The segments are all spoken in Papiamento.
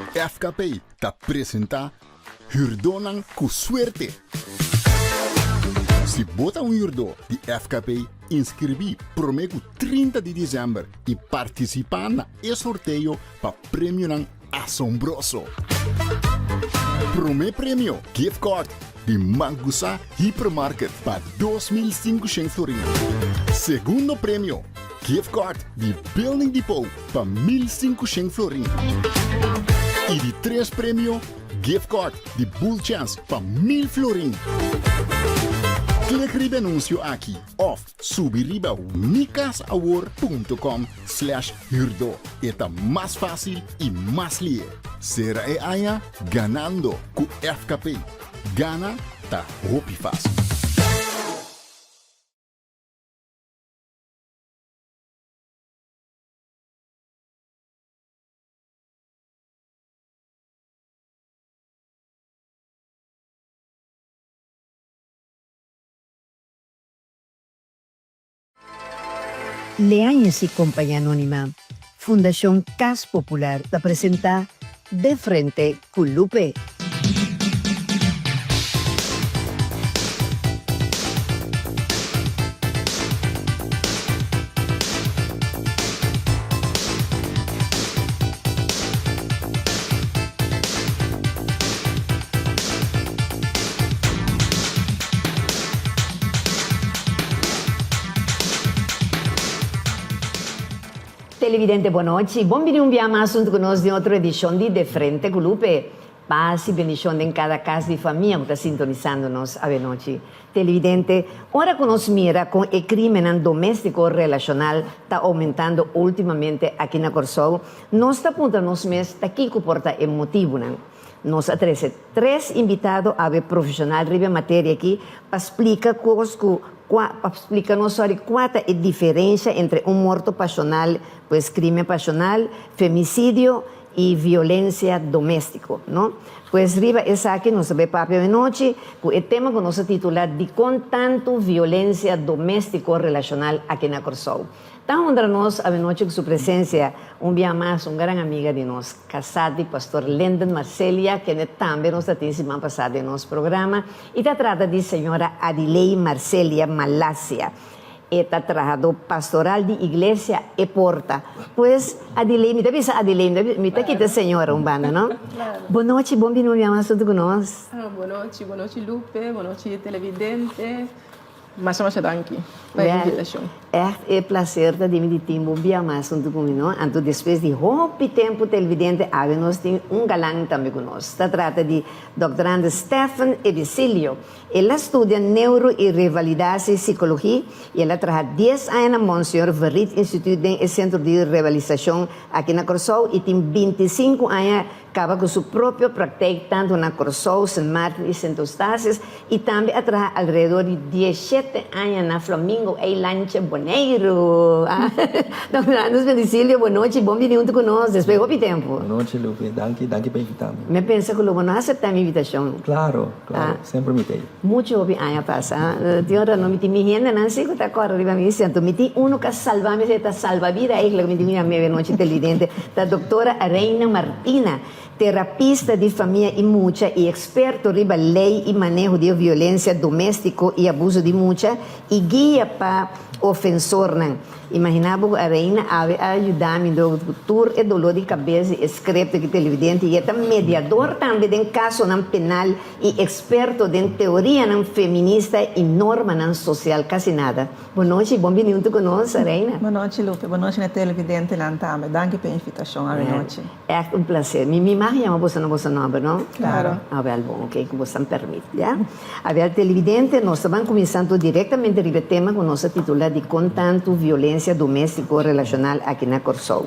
FKP ta presenta Hürdónan ku Suerte! Si bo ta un hürdó di FKP, inskribí promé ku 30 di desèmber i partisipá na e sorteo pa premionan asombroso! Promé premio, gift card di Mangusa Hypermarket pa 2500 florin. Segundo premio, gift card di Building Depot pa 1500 florin. I di tres premio, gift card di Bull Chance pa 1000 florin. Klik riba e anuncio aki of subi riba mikasawor.com slash huurdo. E ta mas fácil i mas lihe. Sera e aña ganando ku FKP. Gana ta hopi fácil. Leaños y Compañía Anónima, Fundacion Cas Popular ta presenta De Frente cu Lupe. Televidente bon nochi, bon bini un bia mas hunto cu nos den otro edicion di De Frente cu Lupe. Paz y bendicion den cada cas di famia cu ta sintonisando nos awenochi. Televidente, ora cu nos mira con e crimennan domestico relacional ta aumentando ultimamente aki na Corsou, nos ta puntra nos mes ta kico por ta e motibunan. Nos a trece tres invitado awe profesional riba e materia aki pa splica cos cu cua pa splica nos sorry cua ta e diferencia entre un morto pasional, pues crimen pasional, femicidio y violencia domestico, no? Pues riba esaki nos ta bay papia awenochi cu e tema cu nos a titula Dicon tanto violencia domestico relacional aki na Corsou? Ta honra nos awenochi cu su presencia un bia mas un gran amiga di nos, casá di Pastor Lyndon Marcelia, kende tambe nos ta tin siman pasá den nos programa, y ta trata di señora Adiley Marcelia Malasia. E ta trahadó pastoral di Iglesia E Porta. Pues, Adiley, mi ta bisa Adiley, mi ta kita señora un banda, no? Bon nochi, bon bini un bia mas huntu ku nos. Bon nochi, bon nochi Lupe, bon nochi televidente. Masha masha danki pa e invitashon. Ègt e plaser ta di mi di tin bo un bia mas huntu ku mi, no? Anto despues di hopi tempu televidente awe nos tin un galan tambe ku nos. Ta trata di Dòktorando Stephen Ebicilio. El a studia neuro i revalidatie psikologie i el a traha dies aña na Monseñor Verriet Instituut den e sentro di revalisashon aki na Kòrsou i tin 25 aña kaba ku su propio praktijk tantu na Kòrsou, Sint Maarten i Sint Eustatius i tambe a traha alrededor di diesshete aña na Flamingo Eilandje Boneiru. Dòkter Andres Bendicilio, bon nochi, bon bini huntu ku nos despues hopi tempu. Bon nochi Lupe, danki, danki pa invita mi. Mi a pensa ku lo bo no aseptá mi invitashon. Klaro. Claro, semper mi t'ei. Mucho hopi aña pasa, tin ora no mi tin mi hendenan si cu ta corre riba mi asiento. Mi tin uno ca salba mi, ta salba bida eigenlijk, mi tin cu yama e nochi televidente, ta doctora Reina Martina, terapista di famia y mucha y experto riba ley y maneho di violencia domestico y abuso di mucha y guia pa ofensornan. Imagina bo cu a Reina awe a yuda mi dor cu tur e dolor di cabes di e script aki televidente y e ta mediador tambe den casonan penal y experto den teorianan feminista y normanan social. Casi nada. Bon nochi y bon bini hunto cu nos, Reina. Bon nochi Lupe, bon nochi na televidentenan tambe. Danki pa e invitacion awe nochi. Echt un placer. Mi mi mag yama boso na boso nomber, no? Claro. Awel bon, ok, cu boso permit, ya. Awel televidente, nos ta ban cuminsa anto directamente riba e tema cu nos a titula di con tanto violencia domestico relacional aki na Corsou.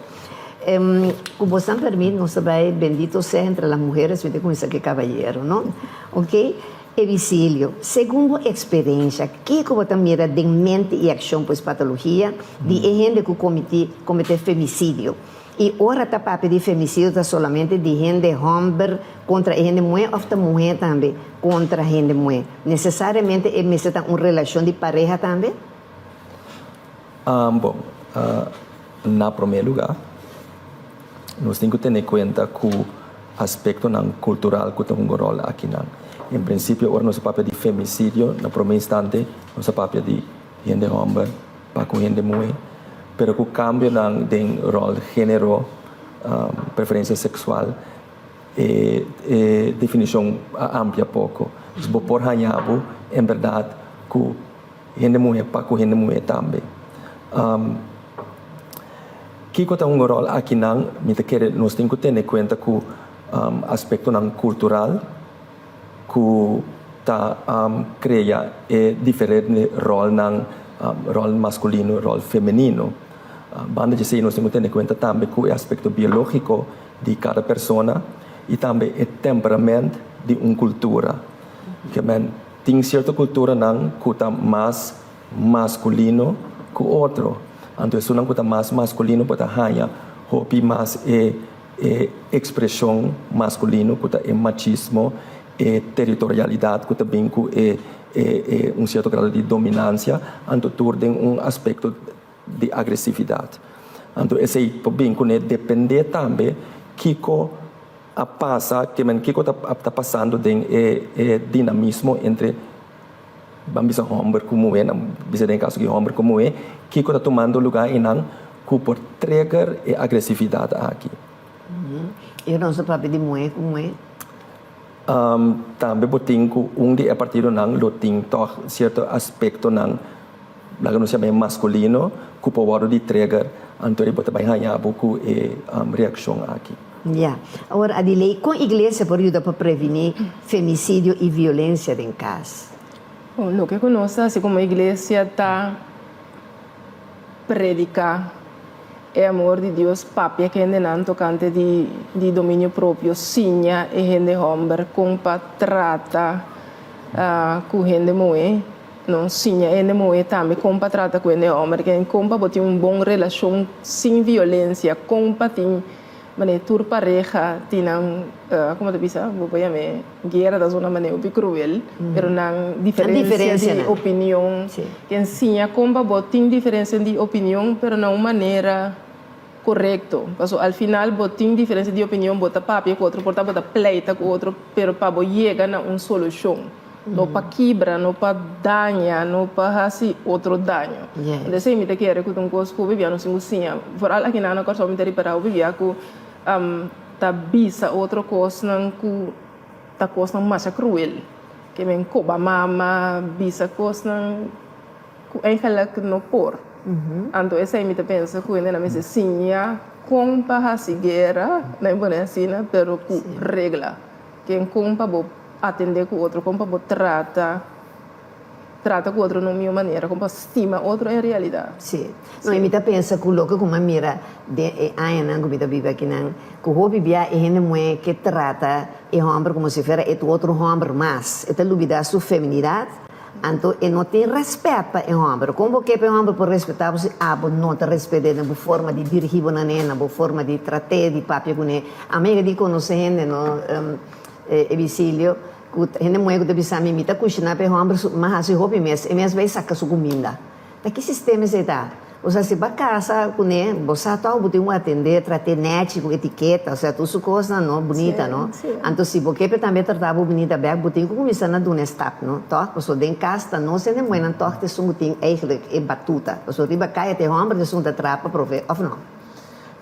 Cu boso permit nos ta bay bendito sea entre las mujeres, mi ta cuminsa cu e caballero, no? Ok, Ebicilio, segun bo experiencia, kico bo ta mira den mente y accion pues patologia di e hende cu comiti comete femicidio? I ora ta papia di femicidio ta solamente di hende homber contra e hende muhe of ta muhe tambe contra hende muhe? Necesariamente e mester ta un relacion di pareha tambe? Bon, na prome lugar nos tin cu tene cuenta cu. aspektonan kultural ku ta hunga ròl akinan. En prinsipio ora nos a papia di femisidio na promé instante nos a papia di hende hòmber pa ku hende muhé, pero ku kambionan den ròl género, preferensia seksual, e e definishon a amplia poko. Dus bo por haña bo en bèrdat ku hende muhé pa ku hende muhé tambe. Kiko ta hunga ròl akinan? Mi ta kere nos tin ku tene kuenta ku aspektonan kultural ku ta krea e diferente ròlnan, ròl maskulino, ròl femenino. Banda di esei nos tin ku tene kuenta tambe ku e aspekto biológiko di kada persona i tambe e temperament di un kultura. Ke men tin sierto kulturanan ku ta mas maskulino ku otro. Anto esunnan ku ta mas maskulino por ta haña hopi mas e e ekspreshon maskulino ku ta e machismo, e teritorialidat ku ta bin ku e e e un sierto grado di dominansia, anto tur den un aspekto di agresividat. Anto esei por bin kuné dependé tambe kiko a pasa, ke men kiko ta ta pasando den e e dinamismo entre Ban bisa hòmber ku muhé, nan bisa den e kaso aki hòmber ku muhé, kiko ta tumando lugá einan ku por trigger e agresividat aki? I nos ta papia di muhé ku muhé? Tambe bo tin ku un di e partidonan lo tin tòg sierto aspektonan, laga nos yama e maskulino, ku por wòrdu di trigger, anto bo ta bai haña bo ku e reakshon aki. Ya. Awor, Adiley, kon iglesia por yuda pa prevení femisidio i violensia den kas? Bon, loke ku nos ta hasi komo iglesia ta prediká e amor di Dios, papia ku hendenan tokante di di dominio propio, siña e hende hòmber kon pa trata ku hende muhé. No siña hende muhé tambe kon pa trata ku hende hòmber, kon pa bo tin un bon relashon sin violensia, kon pa tin Manera tur pareha tin nan, como ta bisa, bo por yam'e guera ta zona manera hopi cruel, pero nan diferencia di opinion, ken siña con pa bo tin diferencia di opinion pero na un manera corecto, pasobra al final bo tin diferencia di opinion, bo ta papia cu otro, por ta bo ta pleita cu otro, pero pa bo yega na un solucion. No pa kibra, no pa daña, no pa hasi otro daño. Entonces mi ta kere ku ta un kos ku hopi bia nos tin ku siña. Vooral aki nan na Kòrsou mi ta ripará hopi bia ku ta bisa otro kosnan ku ta kosnan masha kruel. Ke men koba mama, bisa kosnan ku eigenlik no por. Anto esei mi ta pensa ku hende nan mester siña kon pa hasi guera, nan pone asina, pero ku regla. Ken kon pa bo atendé ku otro, kon pa bo trata trata ku otro na un mihó manera, kon pa stima otro en realidat. Sí. No, i mi ta pensa ku loke ku mi a mira den e añanan ku mi ta biba akinan, ku hopi bia e hende muhé ke trata e hòmber komo si fuera e ta otro hòmber mas. E ta lubidá su feminidat, anto e no tin rèspèt pa e hòmber. Kon bo ke pa e hòmber por respetá bo si abo no ta respet'é den bo forma di dirigí bo na ne, na bo forma di trat'é, di papia kuné? Ami di konosé hende no e Vicilio ku hende muhé ku ta bisa mi mi ta kushiná pa e hòmber su m'a hasi hopi mes e mes bai saka su kuminda. Ta ki sistema esei ta? Osea si bo a kasa kuné bo sa tòg bo tin ku atendé trat'é nèchi ku etiketa osea tur su kosnan no bunita no anto si bo ke pa e tambe trata bo bunita bèk bo tin ku kuminsá na duna e stap no tòg pasobra den kas ta nos hende muhénan tòg ta esun ku tin eigentlik e batuta pasobra riba kaya ta e hòmber ta esun ku ta traha pa prove òf no?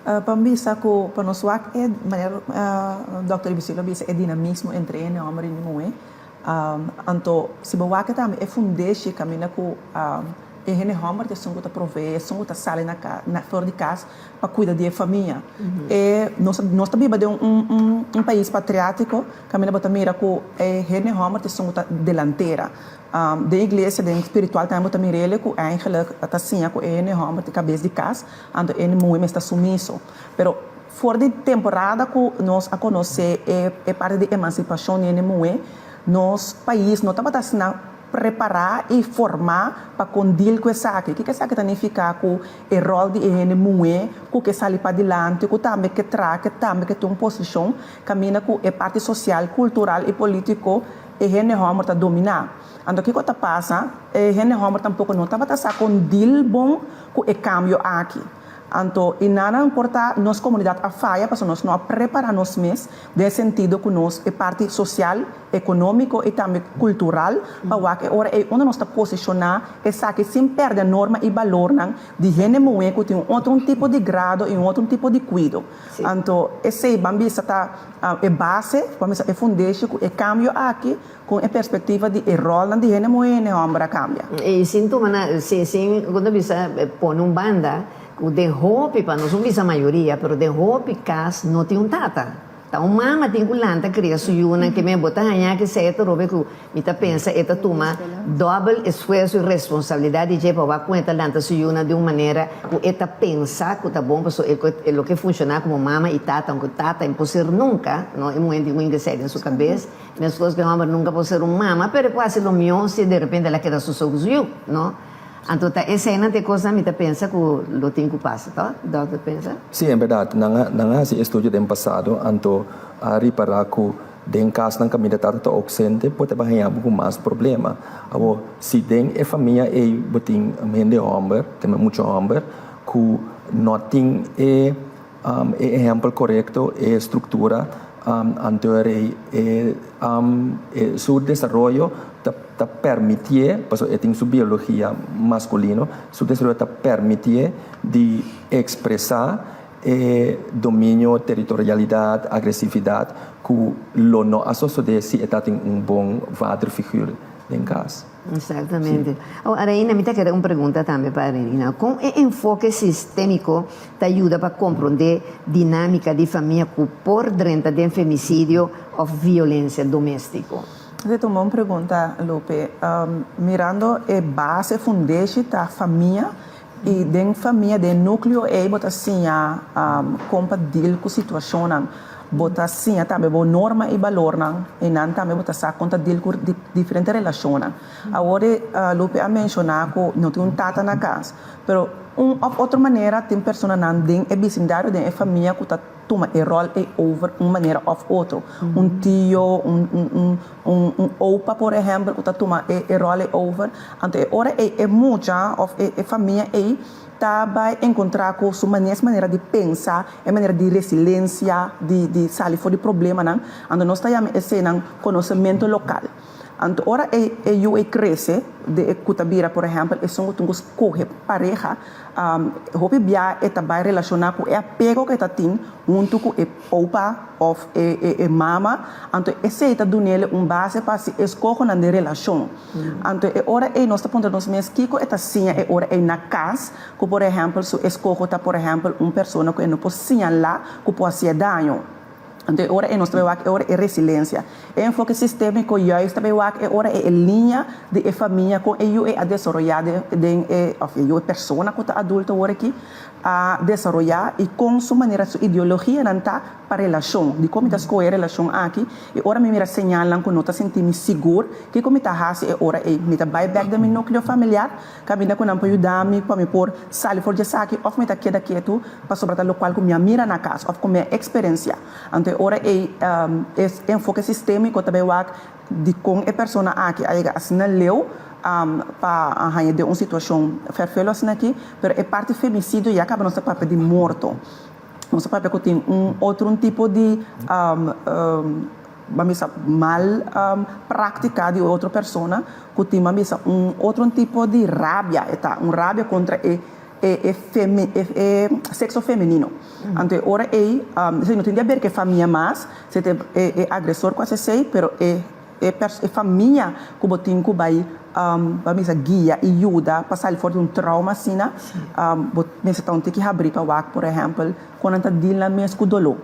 Pa mi bisa ku pa nos wak e manera Dòkter Ibisilo a bisa e dinamismo entre e hòmber i e muhé. Anto si bo wak tambe e fundeshi kaminda ku e hende hòmber ta esun ku ta proveé, esun ku ta sali na ka na for di kas pa kuida di e famia. E nos nos ta biba den un un pais patriátiko kaminda bo ta mira ku e hende hòmber ta esun ku ta delantera. Den iglesia, den spiritual tambe bo ta mir'el ku eigenlijk ta siña ku e hende hòmber ta e kabes di kas, anto e hende muhé mester ta sumiso. Pero for di temporada ku nos a konosé e e parti di emansipashon di hende muhé, nos pais no tabata asina prepará i formá pa kon deal ku esaki. Kiko esaki ta nifiká? Ku e ròl di e hende muhé ku ke sali padilanti, ku tambe ke traha, ke tambe ke tin un posishon, kaminda ku e parti sosial, kultural i polítiko E hende hòmber ta dominá. Anto kiko ta pasa? E hende hòmber tampoko no tabata sa kon dil bon ku e kambio aki. Anto i nan por ta nos komunidat a faya pasobra nos no a prepará nos mes den e sentido ku nos e parti sosial, ekonómiko i tambe kultural pa wak e ora ei unda nos ta posishoná esaki sin pèrdè norma i balornan di hende muhé ku tin un otro un tipo di grado i un otro un tipo di kuido. Anto esei ban bisa ta e base, ban bisa e fundeshi ku e kambio aki Kon e perspektiva di e ròlnan di hende muhé i hende hòmber a kambia? I sin tuma na, sin, sin, kon ta bisa, pone un banda ku den hopi, pa nos no bisa mayoria, pero den hopi kas no tin un tata. Ta un mama tin ku lanta kria su yunan, ke men bo ta haña ke esei ta robe ku mi ta pensa e ta tuma dòbel esfuerso i responsabilidat di dje pa wak kon e ta lanta su yunan di un manera ku e ta pensa ku ta bon pasobra e ku e loke funshoná komo mama i tata, aunke tata e no por ser nunka, no, e muhé tin ku ingresá den su kabes. Meskos ku e hòmber nunka por ser un mama, pero e por hasi lo mihó si derepente el a keda su so ku su yu, no? Anto ta eseinan ta e kosnan mi ta pensa ku lo tin ku pasa, tò? Dòkter pensa? Sí, en bèrdat, nan a nan a hasi estudio den pasado, anto a ripará ku den kasnan kaminda tata ta ousente por ta haña bo ku mas problema. Awor, si den e famia ei bo tin hende hòmber, tin mucha hòmber ku no tin e E ehempel korekto, e struktura anto rei e su desaroyo ta ta permitié, pasobra e tin su biologia maskulino, su desaroyo ta permitié di ekspresá e dominio, teritorialidat, agresividat ku lo no a sosodé si e ta tin un bon vaderfiguur den kas. Exactamente. Awor, Areina, mi ta kere un pregunta tambe pa Areina. Kon e enfoke sistémiko ta yuda pa komprondé dinámika di famia ku por drenta den femisidio òf violensia doméstiko? Esei ta un bon pregunta, Lupe. Mirando e base, fundeshi ta famia i den famia, den e núkleo ei bo ta siña kon pa deal ku situashonnan. Bo ta siña tambe bo norma i balornan i nan tambe bo ta sa kon ta deal ku diferente relashonnan. Awor Lupe a menshoná ku no tin un tata na kas, pero un òf otro manera tin personanan den e bisindario, den e famia ku ta tuma e ròl ei over un manera òf otro. Un tio, un un un un opa por ehèmpel ku ta tuma e e ròl ei over. Anto e ora ei e mucha òf e e famia ei ta bai enkontrá ku su manes manera di pensa, e manera di resilensia, di di sali for di problemanan. Anto nos ta yama eseinan konosementu lokal. Anto ora e e yu ei krese, de e ku ta bira por ehèmpel esun ku tin ku skohe pareha, hopi bia e ta bai relashoná ku e apego ku e ta tin huntu ku e opa òf e e e mama, anto esei ta dun'el un base pa hasi eskohonan den relashon. Anto e ora ei nos ta puntra nos mes kiko e ta siña e ora ei na kas, ku por ehèmpel su eskoho ta por ehèmpel un persona ku e no por siñalá ku por hasié daño. Anto e ora ei nos ta bai wak e ora e resilensia. E enfoke sistémiko juist ta bai wak e ora ei e liña di e famia kon e yu ei a desaroyá den e òf e yu e persona ku ta adulto awor aki a desaroyá i kon su manera su ideologianan ta pa relashon. Dikon mi ta skohe e relashon aki i ora mi mira señalnan ku no ta sinti mi sigur kiko mi ta hasi e ora ei? Mi ta bai bèk den mi núkleo familiar kaminda ku nan por yuda mi pa mi por sali for di esaki òf mi ta keda ketu pasobra ta lokual ku mi a mira na kas òf ku mi a eksperensiá. Anto e ora ei e enfoke sistémiko ta bai wak dikon e persona aki a yega asina leu pa haña den un situashon fèrfelu asina aki, pero e parti femisidio ya kaba nos ta papia di morto. Nos ta papia ku tin un otro un tipo di ban bisa mal práktika di otro persona ku tin ban bisa un otro tipo di rabia e ta un rabia kontra e e e femi e e sexo femenino. Anto e ora ei esei no tin di haber ku e famia mas, si ta e e agresor ku hasi esei, pero e e pers e famia ku bo tin ku bai ban bisa guia i yuda pa sali for di un trauma asina, bo mester ta un tiki habrí pa wak por ehèmpel kon nan ta deal nan mes ku doló.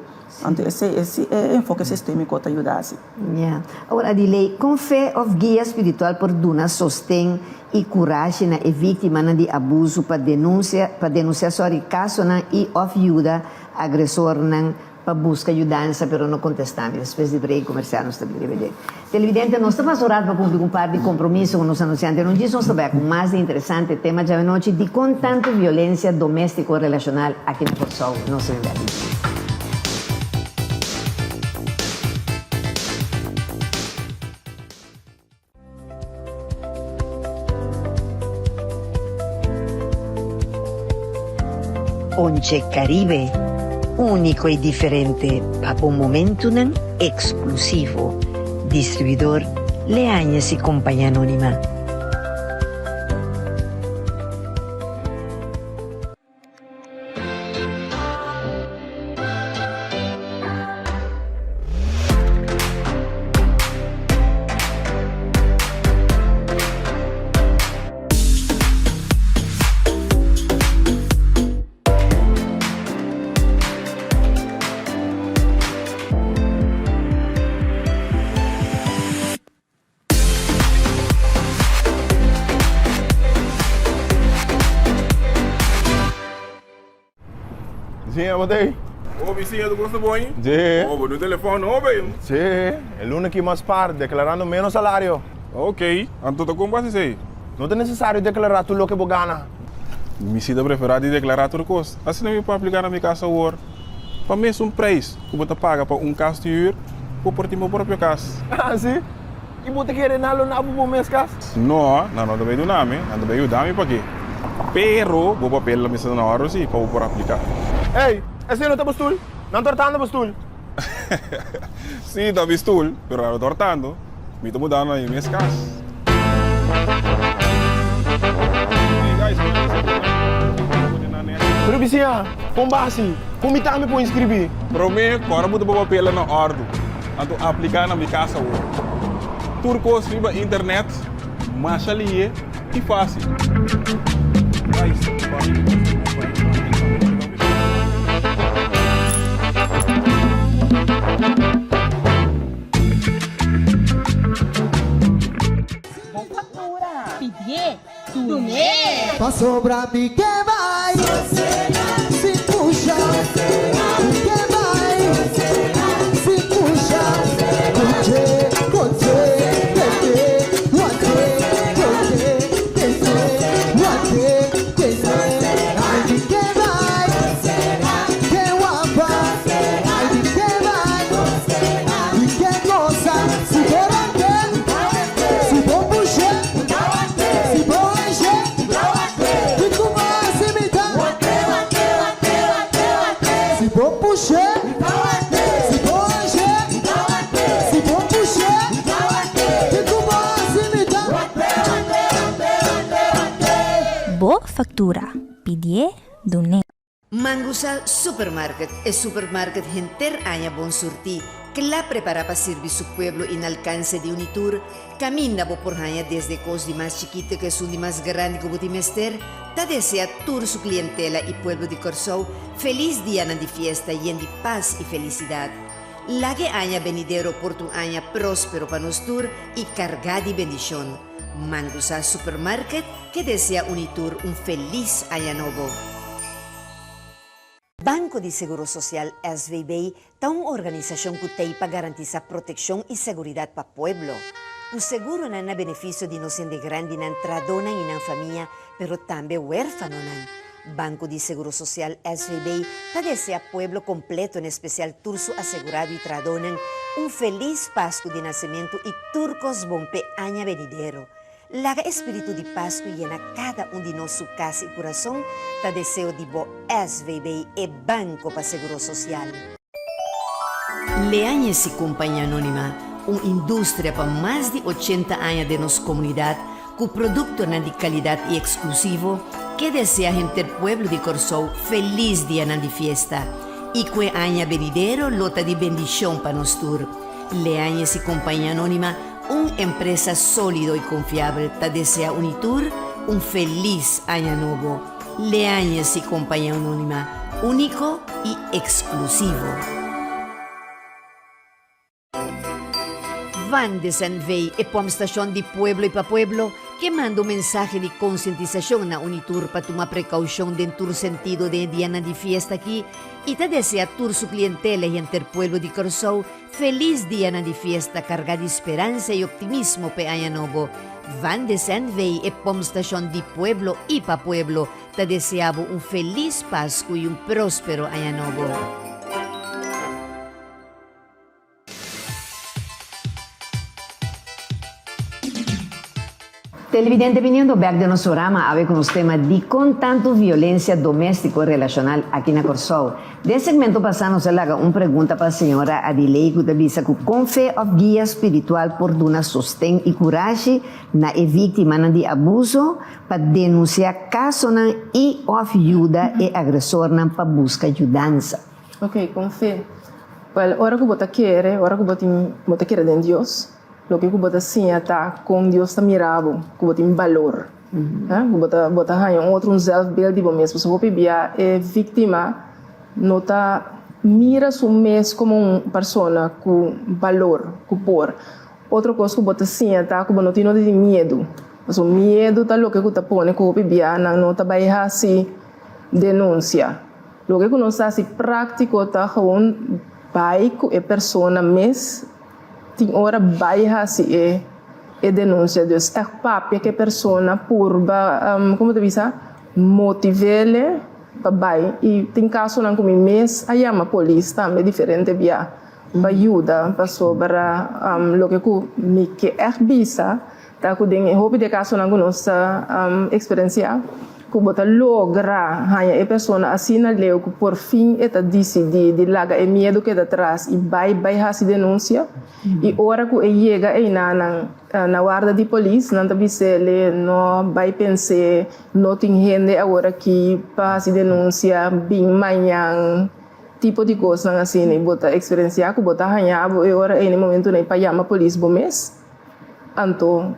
Anto esei e e enfoke sistémiko ta yuda asi. Ya. Awor Adiley, kon fe òf guia spiritual por duna sosten i kurashi na e víktimanan di abusu pa denunsia pa denunsiá sòri kasonan i òf yuda agresornan pa buska yudansa pero no kontestá mi? Despues di break komersial nos ta bin riba dje. Televidente, nos ta pasa un rato pa kumpli ku un par di kompromiso ku nos anunsiante. No djis nos ta bai ku mas di interesante tema djawe nochi, Dikon tantu violensia doméstiko relashonal aki na Kòrsou? Nos ta bin bèk. Ponche Caribe, úniko i diferente pa bo momentunan eksklusivo. Distribuidor Leañez y Compañía Anónima. Bisiña, bo ta ei? Oh, bisiña, tu kosa bon? Sí. Oh, bo dun telefòn nobo, ei? Sí, e luna aki mas par, deklarando ménos salario. Ok, anto ta kon bo hasi esei? No ta nesesario deklará tur loke bo gana. Mi si ta preferá di deklará tur kos. Asina mi por apliká na mi kas awor. Pa mesun preis ku bo ta paga pa un kas di hür, bo por tin bo propio kas. Ah, si? I bo ta kere nan lo na bo bo mes kas? No, nan no ta bai duna mi, nan ta bai yuda mi p'aki. Pero bo papel lo mester ta na òrdu si pa bo por apliká. Ey, esei no ta bo stul? Nan tortando bo stul. Sí, ta mi stul, pero nan no tortando. Mi ta mudando na mi mes kas. Pero bisiña, kon basi? Kon mi tambe por inskribí? Promé, kòrda bo ta bo papelnan na òrdu. Anto apliká na mi kas awor. Tur kos riba internet, masha lihe i fásil. Bo factura. Pidié, dun'é! Pasobra mi ke bai sin pusha Mi ke bai sin pusha Koche, koche, tete Wante, koche, tete Wante, tete Ai mi ke bai Ke wapa Ai mi ke bai Mi ke gosa Si bo rante Si bo pusha Si bo hanshe Ki kuma hasi mi ta Si bo pushe Si bo hanshe Si bo pushe Ki kuma hasi mi ta. Bo factura, pidié, dun'é. Mangusa Supermarket, e supermarket henter aña bon surtí, kla prepará pa sirbi su pueblo i na alkanse di un i tur. Kaminda bo por haña desde e kos di mas chikito ku esun di mas grandi ku bo tin mester. Ta deseá tur su klientela i pueblo di Kòrsou felis dianan di fiesta yen di pas i felisidat. Laga e aña benidero por ta un aña próspero pa nos tur i kargá di bendishon. Mangusa Supermarket ke desea un i tur un felis aña nobo. Banco di Seguro Social, SVB, ta un organisashon ku t'ei pa garantisá protekshon i seguridat pa pueblo. Ku seguronan na benefisio di nos hende grandinan, trahadónan i nan famia, pero tambe wérfanonan. Banco di Seguro Social, SVB, ta desea pueblo completo en especial tur su asegurado y trahadónan un feliz Pascu di Nacementu y tur cos bon p'e aña benidero. Laga e spiritu di Pascu yena cada un di nos su cas y curason, ta deseo di bo SVB e Banco pa Seguro Social. Leañez y Compañía Anónima, un industria pa mas di ochenta aña den nos comunidad, Ku produktonan di kalidat i eksklusivo, ke desea henter pueblo di Kòrsou felis dianan di fiesta i ku e aña benidero lo ta di bendishon pa nos tur. Leañez i Compañía Anónima, un empresa sólido i konfiabel, ta desea un i tur un felis aña nobo. Leañez i Compañía Anónima, úniko i eksklusivo. Van de Sanvey, e pòmpstashon di pueblo i pa pueblo, ke manda un mensahe di konsientisashon na Unitur pa tuma prekoushon den tur sentido den e dianan di fiesta aki i ta desea tur su klientela i henter pueblo di Kòrsou felis dianan di fiesta kargá di speransa i optimismo p'e aña nobo. Van de Sanvey, e pòmpstashon di pueblo i pa pueblo, Ta desea bo un felis Pasku i un próspero aña nobo. Televidente biniendo bek den nos programa awe ku nos tema Dikon tantu violensia doméstiko relashonal aki na Kòrsou? Den segmento pasá nos a laga un pregunta pa señora Adiley ku ta bisa ku kon fe òf guia spiritual por duna sosten i kurashi na e víktimanan di abuso pa denunsiá kasonan i òf yuda e agresornan pa buska yudansa. Ok, kon fe? Wèl, ora ku bo ta kere, ora ku bo tin, bo ta kere den Dios, Loke ku bo ta siña ta kon Dios ta mira bo, ku bo tin balor. Ku bo ta bo ta haña un otro un zelfbeeld di bo mes. Pasobra hopi bia e víktima no ta mira su mes komo un persona ku balor, ku por. Otro kos ku bo ta siña ta ku bo no tin nodi di miedu. Pasobra miedu ta loke ku ta pone ku hopi bia nan no ta bai hasi denunsia. Loke ku nos ta hasi práktiko ta gewoon bai ku e persona mes. Tin ora bai hasi e e denuncia dus echt papia ku e persona purba como ta bisa motivele pa bai y tin casonan cu mi mes a yama polis tambe diferente bia pa yuda pasobra loke cu mi ke echt bisa Ta ku den e hopi di e kasonan ku nos ta eksperensiá, ku bo ta logra haña e persona asina leu ku por fin e ta disidí di laga e miedu keda tras i bai bai hasi denunsia. I ora ku e yega einanan na warda di polis, nan ta bis'é, No bai pens'é, no tin hende aworakí pa hasi denunsia, bin mañan. Tipo di kosnan asina i bo ta eksperensiá ku bo ta haña bo e ora ei na e momentunan ei pa yama polis bo mes. Anto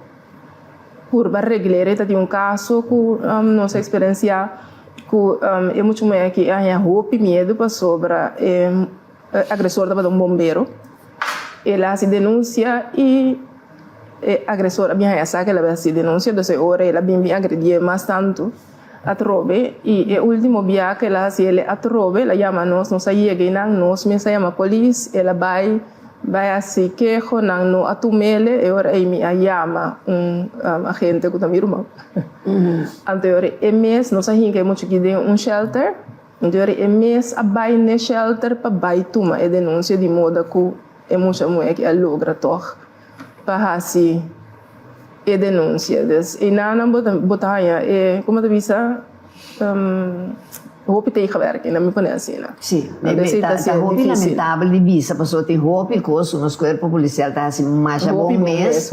purba reglera e ta tin un kaso ku nos a eksperensiá ku e mucha muhé aki a haña hopi miedu pasobra e agresor tabata un bombero. El a hasi denunsia i e agresor a bin haña sa ku el a hasi denunsia, entonces e ora el a bin bin agredié mas tantu atrobe i e ultimo bia ku el a hasi el atrobe el a yama nos, nos a yega einan, nos mes a yama polis, el a bai. Bai hasi keho, nan no a tumele, e ora ei mi a yama un agente ku ta mi ruman. Anto e ora e mes, nos a hinka e muchachito den un shelter, anto e ora e mes a bai n'e shelter pa bai tuma e denunsia di moda ku e mucha muhé aki a logra tòg pa hasi e denunsia. Dus einan bo ta bo ta haña e, komo ta bisa? Hopi tegenwerking, nan mi pone asina. Sí, ta hopi lamentabel di bisa pasobra tin hopi kos ku nos kuerpo polisial ta hasi masha bon mes,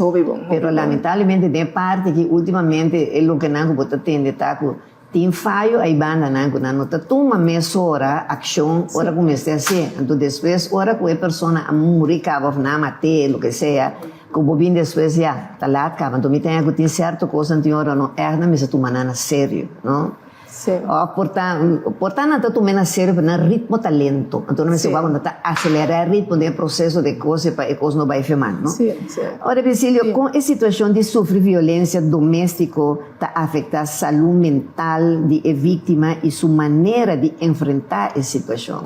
pero lamentablemente den e parti aki ultimamente e lokenan ku bo ta tende ta ku tin fayo ai bandanan ku nan no ta tuma mesora akshon ora ku mester hasié. Anto despues ora ku e persona a muri kaba òf nan a mat'é loke sea, Ku bo bin despues ya, ta laat kaba. Anto mi ta haña ku tin sierto kosnan tin ora no ègt nan mester tuma nan na serio, no? Sí. Òf por ta, por ta nan ta tum'é na serio pero nan ritmo ta lento. Anto nan mester wak ku nan ta aselerá e ritmo den e proseso di e kos pa e kos no bai fe mal, no? Sí, sí. Ora Virgilio, kon e situashon di sufri violensia doméstiko ta afektá salú mental di e víktima i su manera di enfrentá e situashon?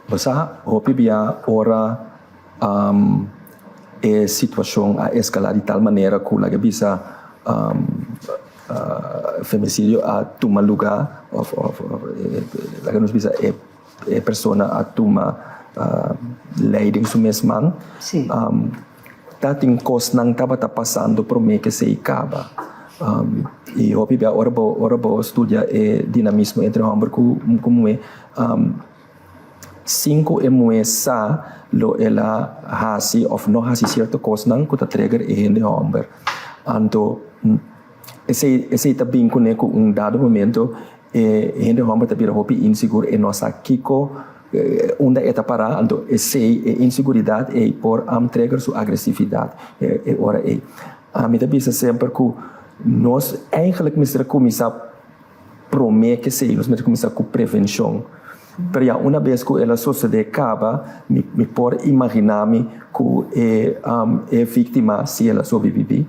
Bo sa hopi bia ora e situacion a escala di tal manera cu laga bisa femicidio a tuma luga of laga nos bisa e persona a tuma ley den su mes man. Ta tin cosnan tabata pasando prome cu esey caba. Y hopi bia ora bo ora bo studia e dinamismo entre homber cu muhe, sin cu e muhe sa lo el a haci of no haci cierto cosnan cu ta trigger e hende homber. Anto esey esey ta bin cune cu un dado momento e hende homber ta bira hopi insigur, e no sa kico Unda e ta pará, anto esei, e inseguridat ei por trigger su agresividat e ora ei. Ami ta bisa semper ku nos eigenlijk mester a kuminsá promé ku esei, nos mester kuminsá ku prevenshon. Pero ya una bes ku el a sosodé kaba, mi mi por imaginá mi ku e e víktima, si el a sobrebibí,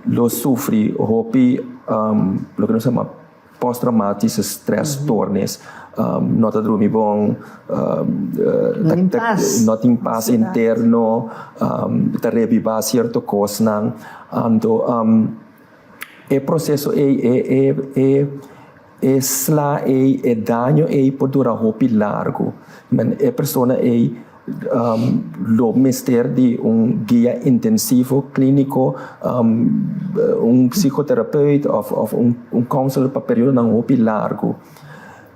lo sufri hopi loke nos yama Posttraumatische stressstoornis, no ta drumi bon, no tin pas interno, ta rebibá sierto kosnan. Anto e proseso ei, e sla ei, e daño ei por dura hopi largu. E persona ei. Lo mester di un guia intensivo klíniko, un psikoterapeut òf un counselor pa periodonan hopi largu.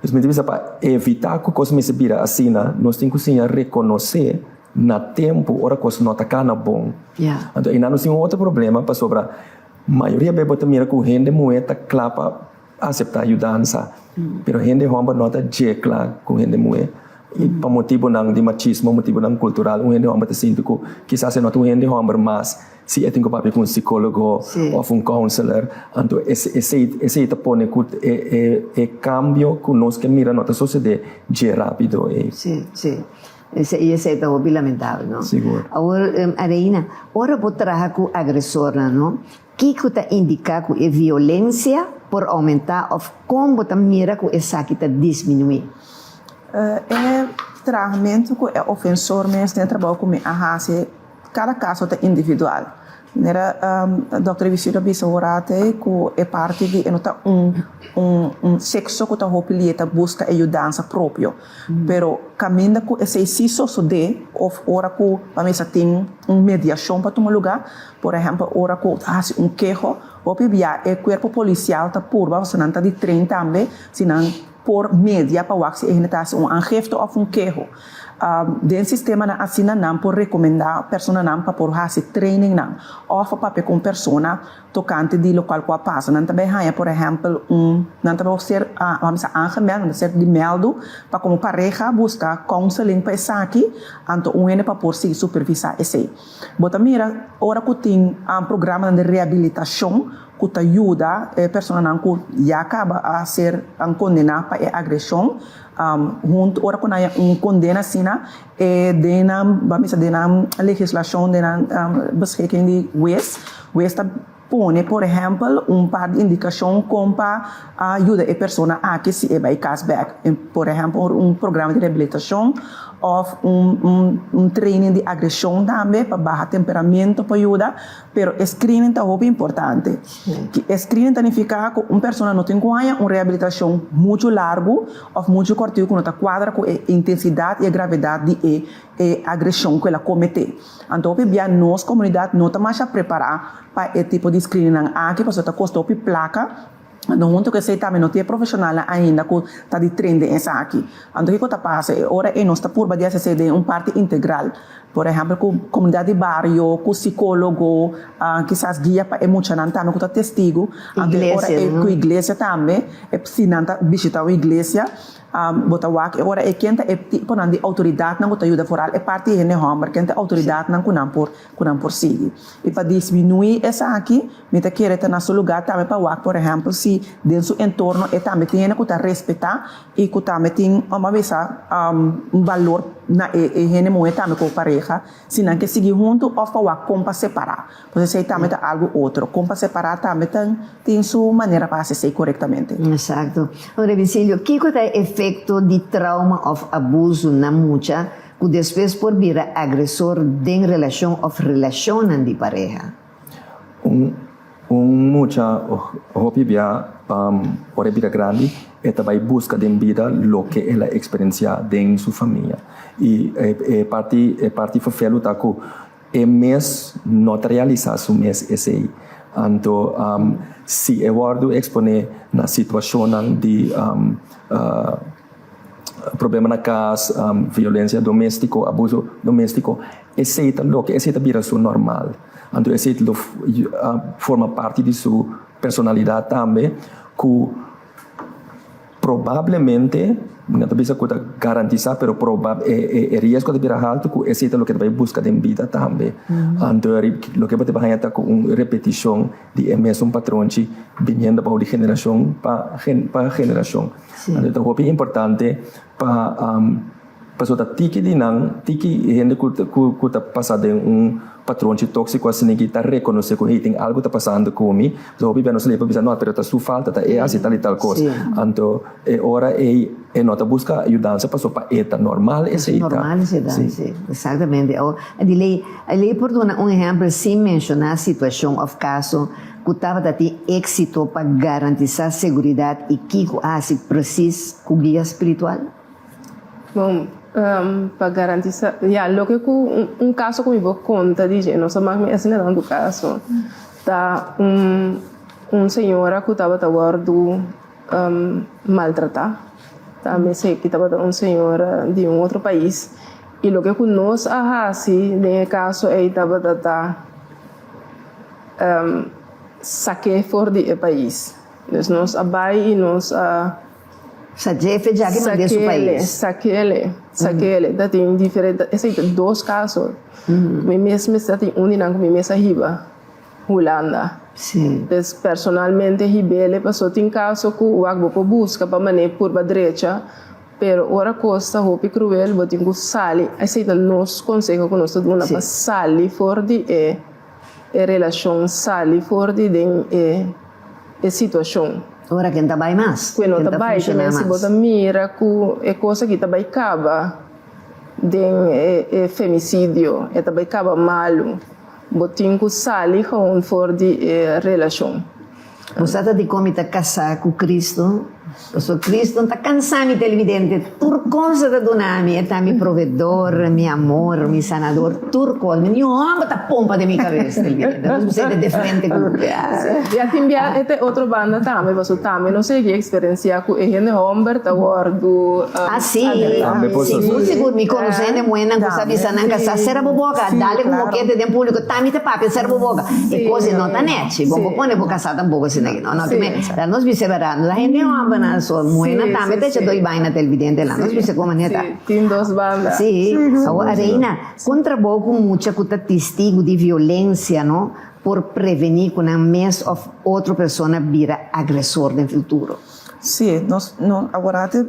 Dus mi ta bisa pa evitá ku kos mester bira asina, nos tin ku siña rekonosé na tempu ora kos no ta kana bon. Anto einan nos tin un otro problema pasobra mayoria bes bo ta mira ku hende muhé ta kla pa aseptá yudansa, pero hende hòmber no ta dje kla ku hende muhé. I pa motibunan di machismo, motibunan kultural, un hende hòmber ta sinti ku kisas e no ta un hende hòmber mas si e tin ku papia ku un sikólogo òf un counselor. Anto esei esei ta pone ku e e e kambio ku nos ke mira no ta sosodé dje rápido ei. Sí, sí. Esei esei ta hopi lamentabel, no? Sigur. Awor, Areina, ora bo traha ku agresornan, no? Kiko ta indiká ku e violensia por oumentá òf kon bo ta mira ku esaki ta disminuí? E trahamentu ku e ofensor mes den e trabou ku mi a hasi, kada kaso ta individual. Manera dòkter Evisio a bisa horat'e ku e parti di e no ta un un sekso ku ta hopi lié ta buska e yudansa propio. Pero kaminda ku esei si sosodé òf ora ku pa mesa tin un mediashon pa tuma lugá, Por ehèmpel, ora ku ta hasi un keho, hopi bia e kuerpo polisial ta purba, pasobra nan ta di train tambe, si nan por media pa wak si e hende ta hasi un aangifte òf un keho. Den sistemanan asina nan por rekomendá personanan pa por hasi trainingnan òf pa papia ku un persona tokante di lokual ku a pasa. Nan ta bai haña por ehèmpel un, nan ta bai ser, wak mi sa aangemeld, nan ta ser di mèldu pa komo pareha buska counseling pa esaki, anto un hende pa por sigui supervisá esei. Bo ta mira ora ku tin programanan di rehabilitashon ku ta yuda e personanan ku ya kaba a ser kondená pa e agreshon. Huntu ora ku nan haña un kondena asina e den nan, bo a bisa den nan legislashon, den nan beschikking di wes, wes ta Pone, por ehèmpel, un par di indikashon kon pa yuda e persona aki si e bai kas bèk. Por ehèmpel, un programa di rehabilitashon òf un training di agreshon tambe pa baha temperamento por yuda. Pero e screening ta hopi importante. E screening ta nifiká ku un persona no tin ku haña un rehabilitashon muchu largu òf muchu kòrtiku ku no ta kuadra ku e intensidat i e gravedat di e e agreshon ku el a kometé. Anto hopi bia nos komunidat no ta masha prepará pa e tipo di screeningnan aki pasobra ta kosta hopi plaka. Anto huntu ku esei tambe no tin e profeshonalnan ainda ku ta di train den esaki. Anto kiko ta pasa e ora ei nos ta purba di hasi esei den un parti integral. Por ehèmpel ku komunidat di bario, ku sikólogo, kisas guia pa e muchanan tambe ku ta testigu. Anto e ora ei ku iglesia tambe, si nan ta bishita un iglesia. Bo ta wak e ora ei ken ta e tiponan di outoridatnan ku ta yuda foral e parti di hende hòmber, ken ta e outoridatnan ku nan por ku nan por sigui. I pa disminuí esaki mi ta kere ta na su lugá tambe pa wak por ehèmpel si den su entorno e tambe tin hende ku ta respetá i ku tambe tin ò a bisa un balor na e e hende muhé tambe ku pareha si nan ke sigui huntu òf pa wak kon pa separá. Pues esei tambe ta algu otro. Kon pa separá tambe ta tin su manera pa hasi esei korektamente. Exacto. Ora Vicilio, kiko ta e efecto di trauma of abuso na mucha cu despues por bira agresor den relacion of relacionnan di pareha? Un un mucha hopi bia ora e bira grandi e ta bai buska den bida loke el a experencia den su famia. Y e parti e parti ferfelu ta cu E mes no ta realisá su mes esei. Anto si e wòrdu eksponé na situashonnan di problema na kas, violensia doméstiko, abuso doméstiko, esei ta loke, esei ta bira su normal. Anto esei lo forma parti di su personalidat tambe ku Probablemente, mi no ta bisa ku ta garantisá, pero proba e e riesgo ta bira haltu ku esei ta loke ta bai buska den bida tambe. Anto loke bo ta bai haña ta ku un repetishon di e mesun patronchi biniendo bou di generashon pa pa generashon. Anto ta hopi importante pa Pasobra ta tiki di nan, tiki hende ku ku ta pasa den un patronchi tóksiko asina ki ta rekonosé ku hey tin algu ta pasando ku mi. Pasobra hopi bia nos lei por bisa no pero ta su falta, ta e hasi tal i tal kos. Anto e ora ei e no ta buska yudansa pasobra pa e ta normal esei ta. Normal esei ta, si. Eksaktamente. Awor di lei, a lei por duna un ehèmpel sin menshoná situashon òf kaso ku tabata tin éksito pa garantisá seguridat i kiko a hasi presis ku guia spiritual? Bon. Pa garantisa, ya, loke ku un kaso ku mi por konta di dje, no sa mak mi asina tantu kaso, ta un un señora ku tabata wòrdu maltratá. Tambe esei tabata un señora di un otro pais. I loke ku nos a hasi den e kaso ei tabata ta sak'é for di e pais. Dus nos a bai i nos a. Sa jefe djaki mand'é su pais. Sakele, sakele. Ta tin diferente, esei ta dos kaso. Mi mes mester tin un di nan ku mi mes a hiba Hulanda. Pues personalmente hib'el paso tin kaso ku wak bo por buska pa man'é purba drecha, pero ora kos ta hopi kruel bo tin ku sali. Esei ta nos konseho ku nos ta duna pa sali for di e e relashon, sali for di den e e situashon. Ora ken ta bai mas. Ku e no ta bai, ke men si bo ta mira ku e kos aki ta bai kaba den e femisidio, e ta bai kaba malu, bo tin ku sali gewoon for di e relashon. Bo sa ta dikon mi ta kasá ku Kristu? Pasobra Kristu no ta kansa mi televidente, tur kos e ta duna mi, e ta mi provedor, mi amor, mi sanador, tur kos. Mi niun hòmber ta pompa den mi kabes televidente. Nos mester ta diferente ku Ya tin bia e ta e otro banda tambe, pasobra tambe nos a yega eksperensiá ku e hende hòmber ta wòrdu Ah sí, sigur sigur, mi konosé hende muhénan ku sa bisa nan kasá, sera bo boka, dale ku mokete den públiko, ta mi ta papia, sera bo boka. E kos ei no ta nèchi, bo por pone bo kasá tampoko asina aki, no, no, la nos bisa bèrdat, la hende hòmbernan so, muhénan tambe ta echa doi bai na televidente, la nos bisa komo neta. Tin dos banda. Sí, awor Reina, kon trabou ku mucha ku ta testigu di violensia, no, por prevení ku nan mes òf otro persona bira agresor den futuro? Sí, nos no aworate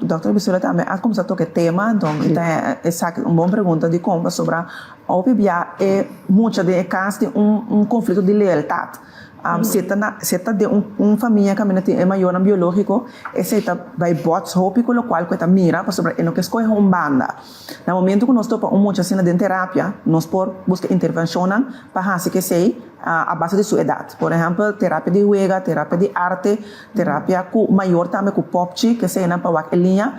dòkter Brizuela tambe a kuminsá toka e tema, anto mi ta esaki un bon pregunta dikon pasobra hopi bia e mucha den e kas tin un un konflikto di lealtat. Si e ta na si e ta den un un famia kaminda tin e mayornan biológiko esei ta bai bòts hopi ku lokual ku e ta mira pasobra e no ke skohe un banda. Na momento ku nos topa un mucha asina den terapia nos por buska intervenshonnan pa hasi ku esei a base di su edat. Por ehèmpel, terapia di wega, terapia di arte, terapia ku mayor tambe ku popchi, ke eseinan pa wak e liña.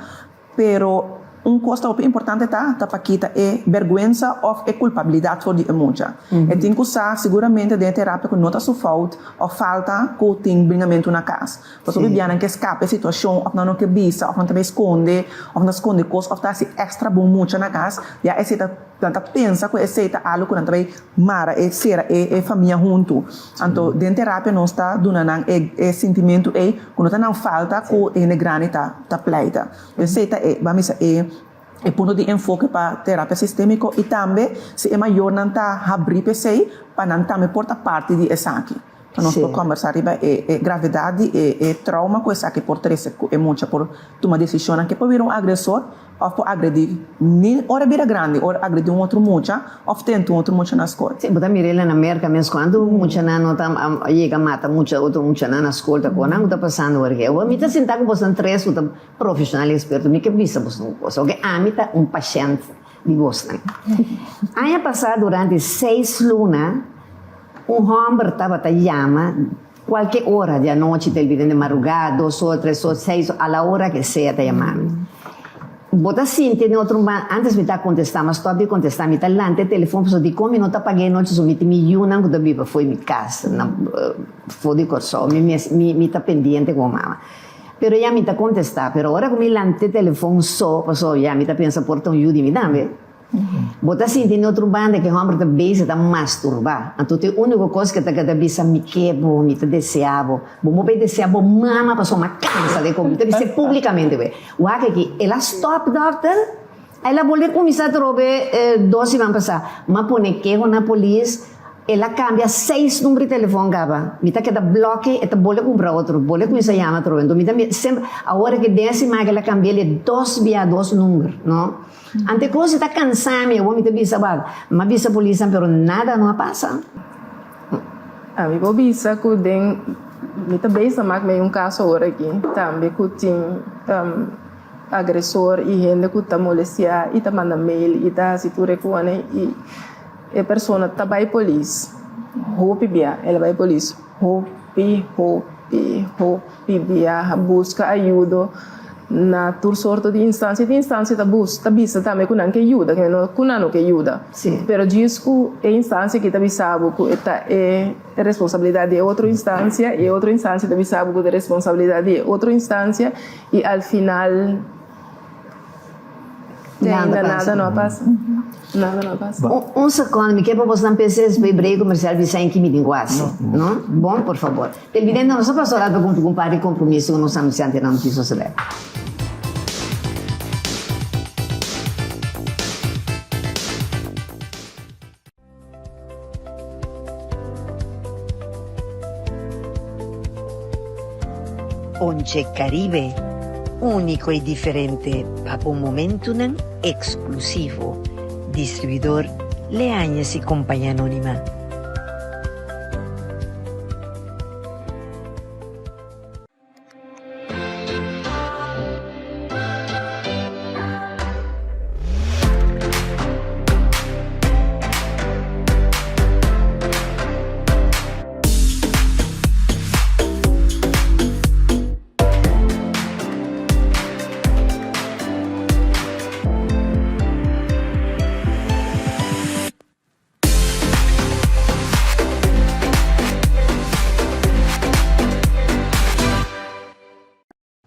Pero un kos ta hopi importante ta, ta pa kita e bèrgwensa òf e kulpabilidat for di e mucha. E tin ku sa siguramente den e terapia ku no ta su fout òf falta ku tin bringamentu na kas. Pasobra hopi bianan ke skapa e situashon òf nan no ke bisa òf nan ta bai skonde òf nan ta skonde kos òf ta hasi èkstra bon mucha na kas, ya esei ta nan ta pensa ku esei ta algu ku nan ta bai mara e sera e e famia huntu. Anto den terapia nos ta duna nan e e sintimentu ei ku no ta nan falta ku hende grandi ta ta pleita. Esei ta e ban bisa e e punto di enfoke pa terapia sistemiko i tambe si e mayornan ta habrí p'esei pa nan tambe por ta parti di esaki. Pa nos por kombersá riba e e gravedat di e e trauma ku esaki por trese ku e mucha por tuma desishonnan ke por bira un agresor òf por agredí ni ora bira grandi ora agredí un otro mucha òf tenta un otro mucha na skol. Sí, bo ta mira el na Merka mes kuantu muchanan no ta yega mata mucha otro muchanan na skol ta kon nan ku ta pasando awor ke. Awor mi ta sinta ku bosnan tres ku ta profeshonal i eksperto mi ke bisa bosnan un kos oke ami ta un pashènt di bosnan. Aña pasá durante seis luna Un hòmber tabata yama kualke ora di anochi, ta olbida di marugá, dos or, tres or, seis or, a la ora ke sea ta yama mi. Bo ta sinti den otro man, antes mi ta kontestá, ma stòp di kontestá, mi ta lanta e telefòn pasobra dikon mi no ta pag'é anochi, so mi tin mi yunan ku ta biba fo'i mi kas, na for di Kòrsou, mi mes mi mi ta pendiente ku mama. Pero ya mi ta kontestá, pero ora ku mi lanta e telefòn so, pasobra ya mi ta pensa por ta un yu di mi tambe. Bo ta sinti den otro banda ku e hòmber ta bezig ta masturbá. Anto ta e úniko kos ku e ta keda bisa, Mi ke bo, mi ta deseá bo. Bo no por deseá bo mama pasobra mi a kansa di komo. Mi ta bis'é públikamente wei. Wak aki, el a stòp dòkter, el a bolbe kuminsá atrobe dos siman pasá. Mi a pone keho na polis, el a kambia seis number di telefòn kaba. Mi ta keda blòk'é, e ta bolbe kumpra otro, bolbe kuminsá yama atrobe. Anto mi ta mira semper, awor aki den e siman ku el a kambi'é el dos bia dos number, no. Ante cos ta cansa mi, awor mi ta bisa wak, m'a bisa polisnan pero nada no a pasa. Ami por bisa cu den, mi ta bezig mak mei un caso awor aki tambe cu tin agresor y hende cu ta molestia y ta manda mail y ta haci tur e cosnan y e persona ta bay polis hopi bia el a bay polis hopi hopi hopi biaha busca ayudo. na tur sorto di instansia. Tin instansia ta bus ta bisa tambe ku nan ke yuda, ke no ku nan no ke yuda. Pero djis ku e instansia aki ta bisa bo ku e ta e responsabilidat di e otro instansia i e otro instansia ta bisa bo ku ta e responsabilidat di e otro instansia i al final Te ainda nada no a pasa. Nada no a pasa. Un secondo, mi ke pa bosnan pensa es bay break comercial bisa en ki mi tin cu haci. No? Bon, por favor. Televidente, nos a pasa ora pa cumpli cu un par di compromiso cu nos anunciantenan no kiso saber. Ponche Caribe, úniko i diferente pa bo momentunan eksklusivo. Distribuidor Leañez y Compañía Anónima.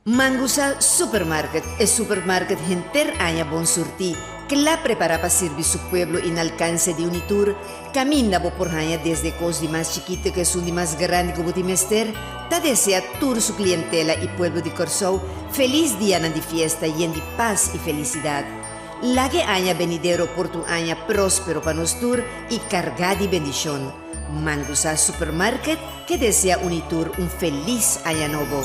Mangusa Supermarket, e supermarket henter aña bon surtí, kla prepará pa sirbi su pueblo i na alkanse di un i tur. Kaminda bo por haña desde kos di mas chikito ku esun di mas grandi ku bo tin mester, ta deseá tur su klientela i pueblo di Kòrsou felis dianan di fiesta yen di pas i felisidat. Laga e aña benidero por ta un aña próspero pa nos tur i kargá di bendishon. Mangusa Supermarket ke deseá uni tur un felis aña nobo.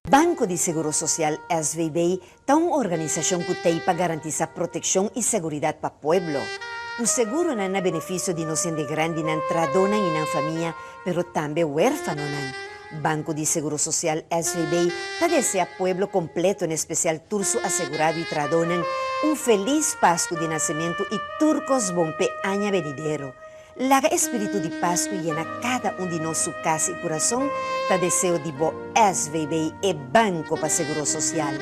Banko di Seguro Sosial, SVB, ta un organisashon ku t'ei pa garantisá protekshon i seguridat pa pueblo. Ku seguronan na benefisio di nos hende grandinan, tradónan i nan famia, pero tambe wérfanonan. Banco di Seguro Social, SVB, ta desea pueblo completo en especial tur su asegurado y trahadónan un feliz Pascu di Nacemento y tur cos bon p'e aña benidero. Laga e spiritu di Pascu yena cada un di nos su cas y curason, ta deseo di bo SVB e Banco pa Seguro Social.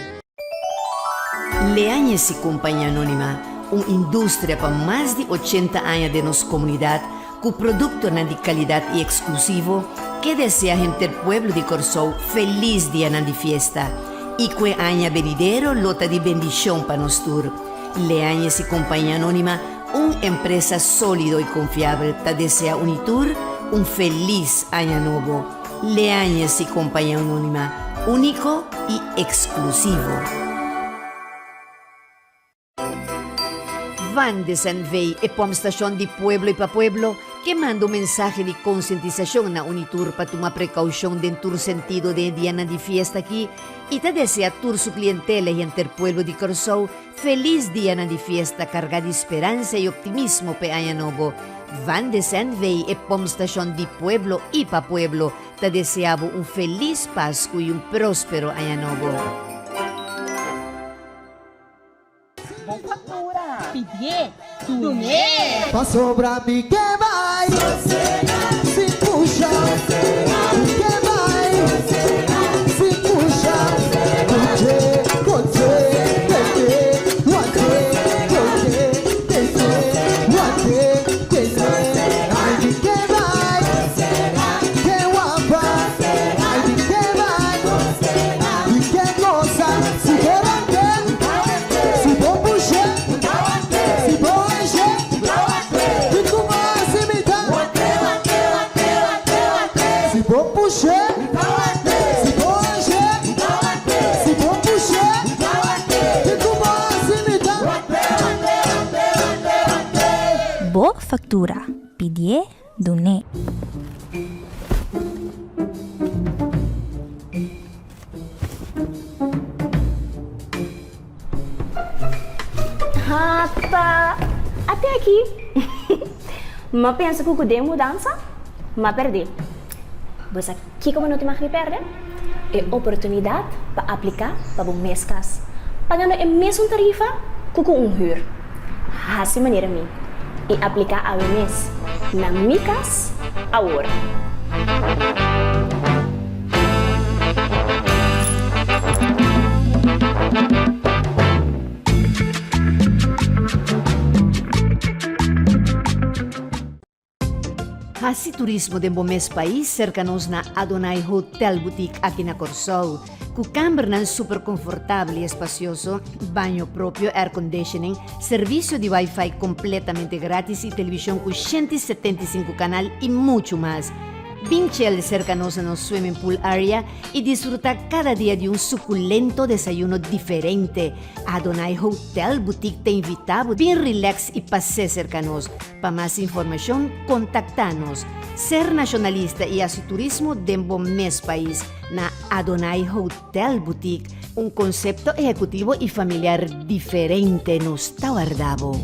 Leañez y Compañía Anónima, un industria pa mas di ochenta aña den nos comunidad cu productonan di calidad y exclusivo, ke desea henter pueblo di Corsou feliz dianan di fiesta y cu e aña benidero lo ta di bendicion pa nos tur. Leañez y Compañía Anónima, un empresa solido y confiabel, ta desea un y tur un feliz aña nobo. Leañez y Compañía Anónima, úniko i eksklusivo. Van de Sanvey, e pompstashon di pueblo i pa pueblo, ke manda un mensahe di konsientisashon na Unitur pa tuma prekoushon den tur sentido den e dianan di fiesta aki i ta desea tur su klientela i henter pueblo di Kòrsou felis dianan di fiesta kargá di speransa i optimismo p'e aña nobo. Van de Sanvey, e pompstashon di pueblo i pa pueblo, Ta desea bo un felis Pascu y un prospero Aña Nobo. Bo factura, pidié, dun'é! Pasobra mi ke bai sin pusha Mi ke bai sin pusha Koche, koche, tete, wante, koche, tete, wante, tete Ai mi ke bai Ke wapa, ai di ke bai, di ke gosa Si bo rante, si bo pushe, si bo anshe Di kuma si mi ta Si bo pushe, si bo anshe, si bo pushe Di kuma si mi ta. Bo factura, pidié Dun'é. Hata! Ate aki! M'a pensa ku ku den mudansa, m'a pèrdè. Bo sa kiko bo no tin mag di pèrdè? E oportunidat pa apliká pa bo mes kas, pagando e mesun tarifa ku ku un hür. Hasi manera mi i apliká awe mes na Mi Kas Awor. Hasi turismo den bo mes pais serka nos na Adonai Hotel Boutique aki na Kòrsou. Ku kambernan super konfortabel i espasioso, baño propio, airconditioning, servisio di wifi kompletamente gratis i televishon ku 175 kanal i muchu mas. Bin chel serka nos na nos swimming pool area i disfrutá kada dia di un sukulento desayuno diferente. Adonai Hotel Boutique ta invitá bo bin relax i pas'é serka nos. Pa mas informashon kontaktá nos. Ser nashonalista i hasi turismo den bo mes pais na Adonai Hotel Boutique, un konsepto ehekutivo i familiar diferente nos ta warda bo.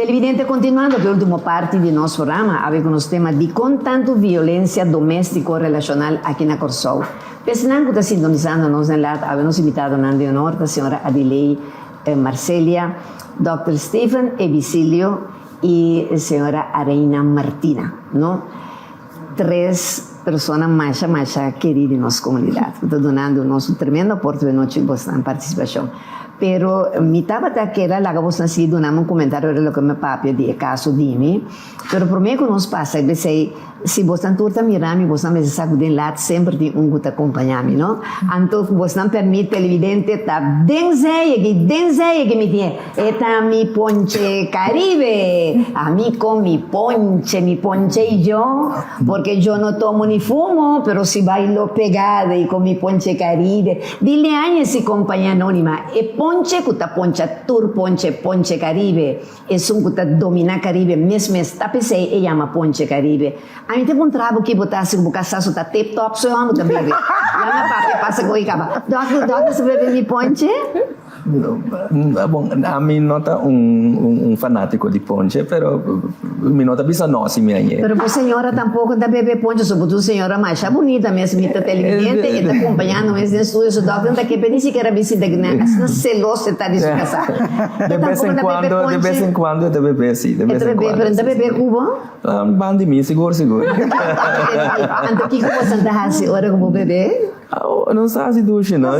Televidente continuando cu e ultimo parti di nos programa awe cu nos tema Dicon tanto violencia domestico relacional aki na Corsou. P'esnan cu ta sintonisando nos den laat awe nos invitadonan di honor ta señora Adiley Marcelia, Dòkter Stephen Ebicilio y señora Areina Martina. No tres persona masha masha keri di nos comunidad cu ta dunando nos un tremendo aporte awe nochi bosnan participacion. Pero mi tabata keda laga bosnan sigui dunami un comentario riba loke mi a papia di e caso di mi. Pero prome cu nos pasa e besey si bosnan tur ta mira mi bosnan mester sa cu den laat semper tin un cu ta acompaña mi no. Anto cu bosnan permit televidente ta den zey aki den zey aki mi tin e. E ta mi ponche Caribe, ami con mi ponche, mi ponche y yo, porque yo no tomo ni fumo, pero si bailo pegado y con mi ponche Caribe. Di Leañez y Compañía Anónima, e ponche cu ta poncha tur ponche, ponche Caribe, esun cu ta domina Caribe mes mes, ta p'esey e yama ponche Caribe. Ami ta puntra bo ki bo ta haci cu bo casa su ta tip top su homber ta bebe. Yama papia pasa cu e caba. Dokter, dokter sa bebe mi ponche? Bon, ami no ta un fanátiko di ponche, pero mi no ta bisa no si mi a yega. Pero bo señora tampoco ta bebe ponche, so bo ta un señora masha bunita mes, mi ta televidente, e ta acompañando mes den studio, su dokter no ta kepe ni sikiera bisita gna, asina celoso e ta di su casá. De bes en cuando, de bes en cuando e ta bebe, si, de bes en cuando. Pero e ta bebe cu bo? Ban di mi, sigur, sigur. Anto kiko boso ta hasi ora cu bo bebe? Oh, no sa si dushi no.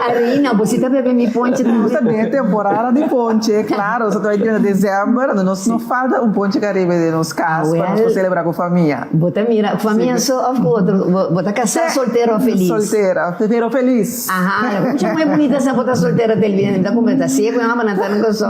Arina, bo si ta bebe mi ponche tambe. Nos ta den e temporada di ponche, claro. Nos ta bai drenta december, anto nos no falta un ponche caribe den nos cas pa nos por celebra cu famia. Bo ta mira famia so of cu otro? Bo ta casa, soltera of feliz? Soltera, pero feliz. Aha, mucha muher bunita sa bo ta soltera te olbida, mi ta comenta si cu e hombernan ta nunca so,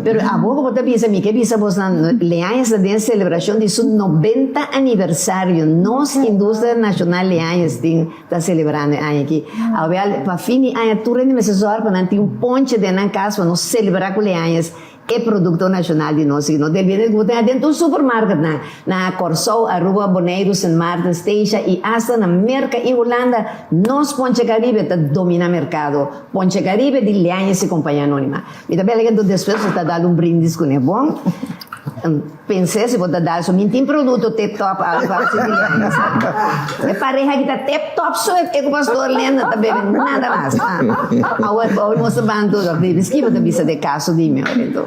pero abo cu bo ta bisa mi ke bisa bosnan Leañez ta den celebracion di su 90 aniversario, nos industria nacional Leañez tin ta celebrando e aña aki, awel pa fin di aña tur hende mester zorg pa nan tin un ponche den nan cas pa nos celebra cu Leañez. E produkto nashonal di nos i no debí di gusta den tur supermarketnan na Kòrsou, Aruba, Boneiru, Sint Maarten, Statia i asta na Merka i Hulanda. Nos Ponche Caribe ta dominá merkado. Ponche Caribe di Leañez i Compañía Anónima. Mi ta bela ku despues bo ta dal un brindis kuné, bon? Pensé si bo ta dal so mi tin produkto tip top awe pa hasi di Leañez. E pareha aki ta tip top so e ku Pastor Lenda ta bebe nada mas. Awor nos ta ban tur Davis, ki bo ta bisa di e kaso di mi ora enton?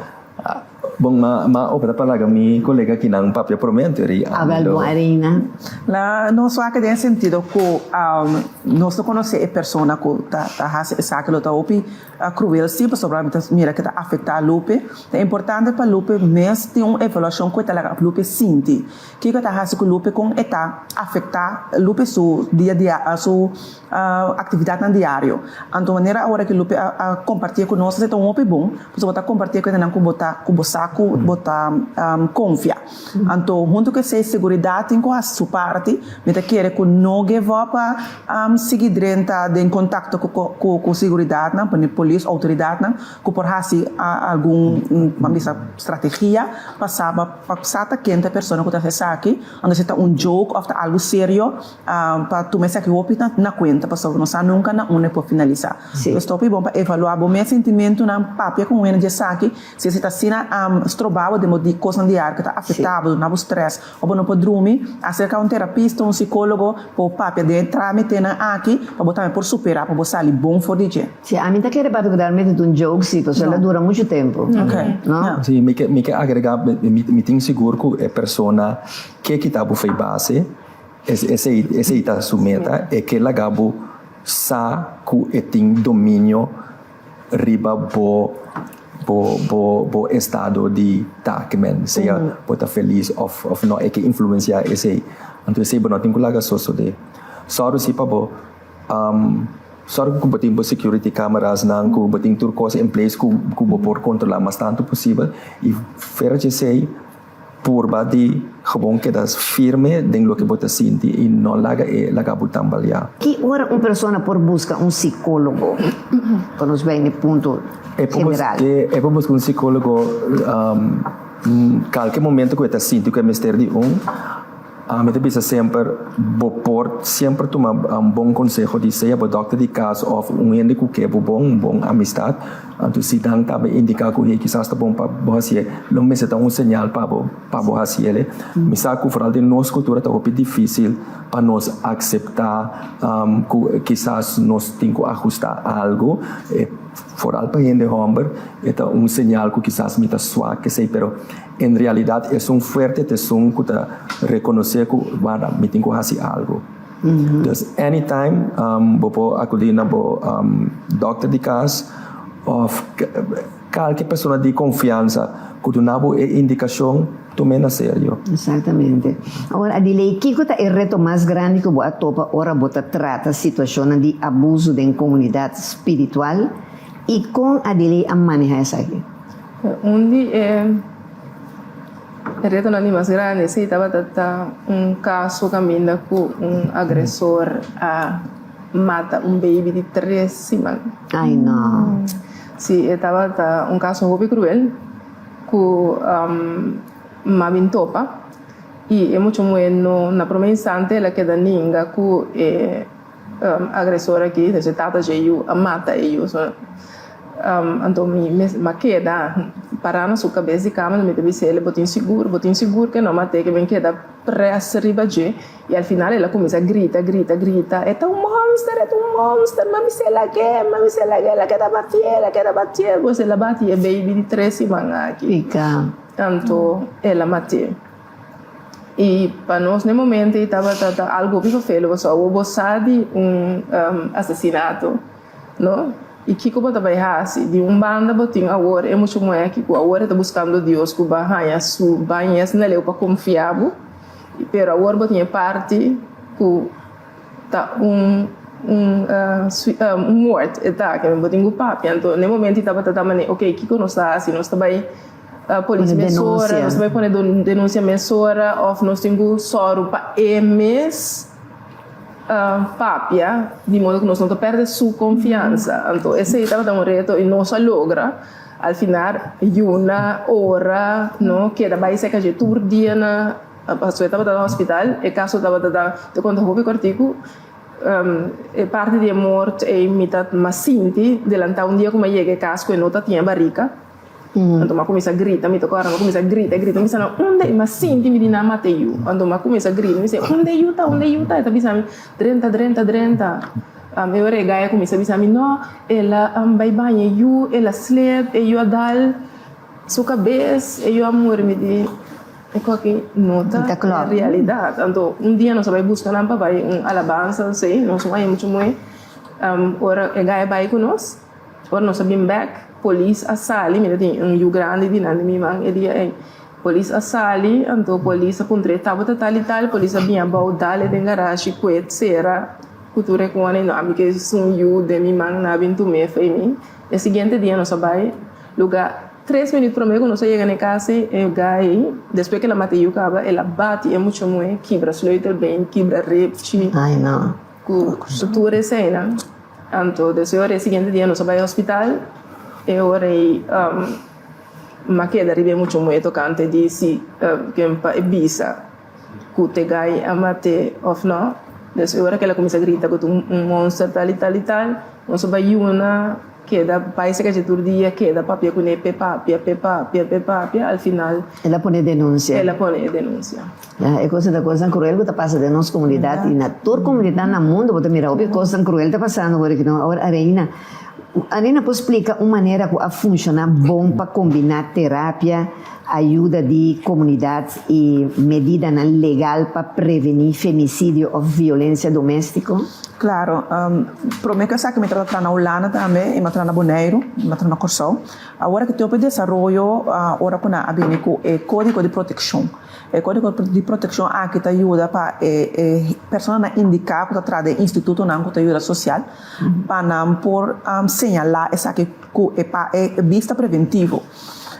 Bon, m'a m'a opta pa laga mi kolega kinan papia promé anto eri Ah, wel bon, Arina. La nos wak den sentido ku nos no konosé e persona ku ta ta hasi esaki lo ta hopi kruel si pasobra mi ta mira ke ta afektá Lupe. Ta importante pa Lupe mes tin un evaluashon ku e ta laga Lupe sinti. Kiko ta hasi ku Lupe kon e ta afektá Lupe su dia dia su Actividadnan diario. Anto manera awor aki Lupe a a compartie cu nos, esey ta un hopi bon, pasobra bo ta compartie cu hendenan cu bo ta cu bo sa cu bo ta confia. Anto hunto cu esey seguridad tin cu haci su parti. Mi ta kere cu no give up a sigui drenta den contacto cu cu cu seguridadnan, pone polis, autoridadnan cu por haci algun ban bisa strategia pa sa pa sa ta ken ta e persona cu ta haci esaki, anto si ta un joke of ta algo serio. Pa tuma esaki hopi na kuenta pasobra no sa nunka na unda e por finalisá. Pues ta hopi bon pa evaluá bo mes sentimentunan, papia ku un hende di esaki, si esei ta asina strobá bo den bo di kosnan diario ku ta afektá bo, duna bo strès òf bo no por drumi, aserka un terapista, un sikólogo pa bo papia den e trámitenan aki pa bo tambe por superá, pa bo sali bon for di dje. Si, ami ta kere partikularmente ta un joke si, pasobra el a dura muchu tempu, no? Si, mi ke mi ke agregá, mi tin sigur ku e persona ke kita bo fe base. Esei esei ta su meta, e ke laga bo sa ku e tin dominio riba bo bo bo bo estado di ta, ke men sea bo ta felis òf òf no, e ke influensiá esei. Anto esei bo no tin ku laga sosodé. Sòru si pa bo sòru ku bo tin bo security camerasnan, ku bo tin tur kos in place ku ku bo por kontrolá mas tantu posibel i fuera dje esei, Purba di gewoon keda firme den loke bo ta sinti i no laga e laga bo tambaleá. Ki ora un persona por buska un sikólogo? Pa nos bai na e punto general. E por buska un sikólogo kalke momento ku e ta sinti ku e mester di un. Ami ta bisa semper, bo por semper tuma un bon conseho di sea bo dokter di cas of un hende cu ke bo bon, un bon amistad. Anto si nan tambe indica cu hey kisas ta bon pa bo hacié, lo mester ta un señal pa bo pa bo haciele. Mi sa cu vooral den nos cultura ta hopi dificil pa nos acepta cu kisas nos tin cu ahusta algo. Vooral pa hende homber e ta un señal cu kisas mi ta swak esey, pero. En realidad esun fuerte ta esun cu ta reconoce cu wara mi tin cu haci algo. Dus anytime bo por acudi na bo dokter di cas of calke persona di confiansa cu duna bo e indicacion tum'e na serio. Exactamente. Awor Adiley, kico ta e reto mas grandi cu bo a topa ora bo ta trata situacionnan di abuso den comunidad spiritual y con Adiley a maneha esaki? Un di e retonan di mas grandi si tabata ta un kaso kaminda ku un agresor a mata un baby di tres siman. Ay no. Si, e tabata un kaso hopi kruel ku m'a bin topa i e mucha muhé no na promé instante el a keda ninga ku e Agresor aki, dus e tata dje yu a mata e yu. So, anto mi mes a keda pará na su kabes di kama, mi ta bisa el, bo tin sigur, bo tin sigur ke no mat'é, ke mi keda près riba dje. I al final el a kuminsá grita, grita, grita, e ta un monster, e ta un monster, mami se lag'é, mami se lag'é, el a keda batié, el a keda batié. Pues el a bati e baby di tres siman aki. Pika. Anto el a mat'é. I pa nos na e momento ei tabata ta algu hopi fefelo pasobra awor bo sa di un asesinato, no? I kiko bo ta bai hasi? Di un banda bo tin awor e mucha muhé aki ku awor e ta buskando Dios ku ba haña su bañes na leu pa konfia bo, pero awor bo tin e parti ku ta un un un moord e ta ke bo tin ku papia. Anto na e momento ei tabata ta manera, oke kiko nos ta hasi? Nos ta bai Polis mesora, nos ta bai pone denuncia mesora of nos tin ku sòru pa e mes papia di modo ku nos no ta pèrdè su konfiansa. Anto esei tabata un reto i nos a logra al final yuna, ora, no keda bai serka dje tur dia na pasobra e tabata na hospital e kaso tabata ta ta konta hopi kòrtiku e parti di e mort ei mi ta mas sinti delantá un dia ku mi a yega e kas ku e no ta tin e barika. Anto m'a kuminsá grita, mi ta kòrda, m'a kuminsá grita, grita, mi bisa nan, Unda e? M'a sinti mi di nan mata e yu. Anto m'a kuminsá grita, mi bisa, Unda e yu ta? Unda e yu ta? E ta bisa mi, Drenta, drenta, drenta. E ora e gai a kuminsá bisa mi, No, el a bai baña e yu, el a slep, e yu a dal. Su kabes e yu a muri mi di e koki no ta realidat. Anto un dia nos a bai buska nan pa bai un alabansa asei, nos un aña muchu muhé. Ora e gai a bai ku nos, ora nos a bin bèk, polis a sali, mi ta tin un yu grandi di nan di mi man e dia ei. Polis a sali, anto polis a puntra e tabata tal i tal, polis a bin abou dal e den garashi kuet sera ku tur e kone, no ami ke sun yu den mi man nan a bin tum'é fei mi. E siguiente dia nos a bai luga tres minüt promé ku nos a yega na e kas ei, e guy ei despues ku el a mata e yu kaba el a bati e mucha muhé kibra sleutelbeen, kibra ribchi ku tur eseinan. Anto despues ora e siguiente dia nos a bai hospital e ora ei. M'a keda riba e mucha muhé tokante di si ken pa e bisa ku te gai a mat'é òf nò. Des e ora ku el a kuminsá grita ku ta un monster tal i tal i tal, nos a bai yuna keda bai serka dje tur dia keda papia kuné p'e papia, p'e papia, p'e papia, al final. El a pone denunsia. El a pone e denunsia. Ya, e kosnan ta kosnan kruel ku ta pasa den nos komunidat i na tur komunidat na mundu bo ta mira hopi kosnan kruel ta pasando awor aki. Awor Areina, Arena por splika un manera ku a funshoná bon pa kombiná terapia, ayuda di komunidat i medidanan legal pa prevení femisidio òf violensia doméstiko? Klaro. Promé ku esaki mi tabata traha na Hulanda tambe i mi a traha na Boneiru, mi a traha na Kòrsou. Awor aki tin hopi desaroyo ora ku nan a bini ku e kódigo di protekshon. E kódigo di protekshon aki ta yuda pa e personanan indiká ku ta traha den institutonan ku ta yuda sosial. Pa nan por señalá esaki ku e pa e bista preventivo.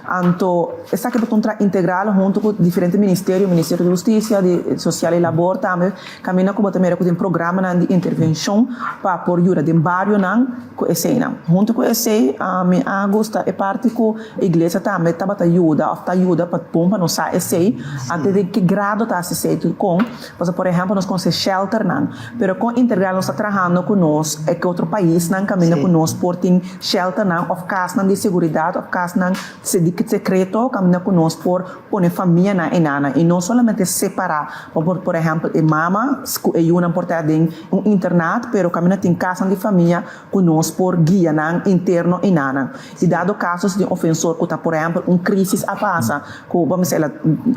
Anto esaki por ta un traha integral huntu ku diferente ministerio, Ministerio di Hustisia, di Sosial i Labor tambe, kaminda ku bo ta mira ku tin programanan di intervenshon pa por yuda den barionan ku eseinan. Huntu ku esei mi a gusta e parti ku iglesia tambe tabata yuda òf ta yuda pa bon pa nos sa esei, antes di ki grado ta hasi esei, kon. Pasobra por ehèmpel nos konosé shelternan, pero kon integral nos ta trahando ku nos e ke otro paisnan kaminda ku nos por tin shelternan òf kasnan di seguridat òf kasnan di sekreto kaminda ku nos por pone famianan enanan i no solamente separá por por ehèmpel e mama ku e yunan por ta den un internat pero kaminda tin kasnan di famia ku nos por guia nan interno enanan i dado kaso si tin ofensor ku ta por ehèmpel un krisis a pasa Ku bo mester el a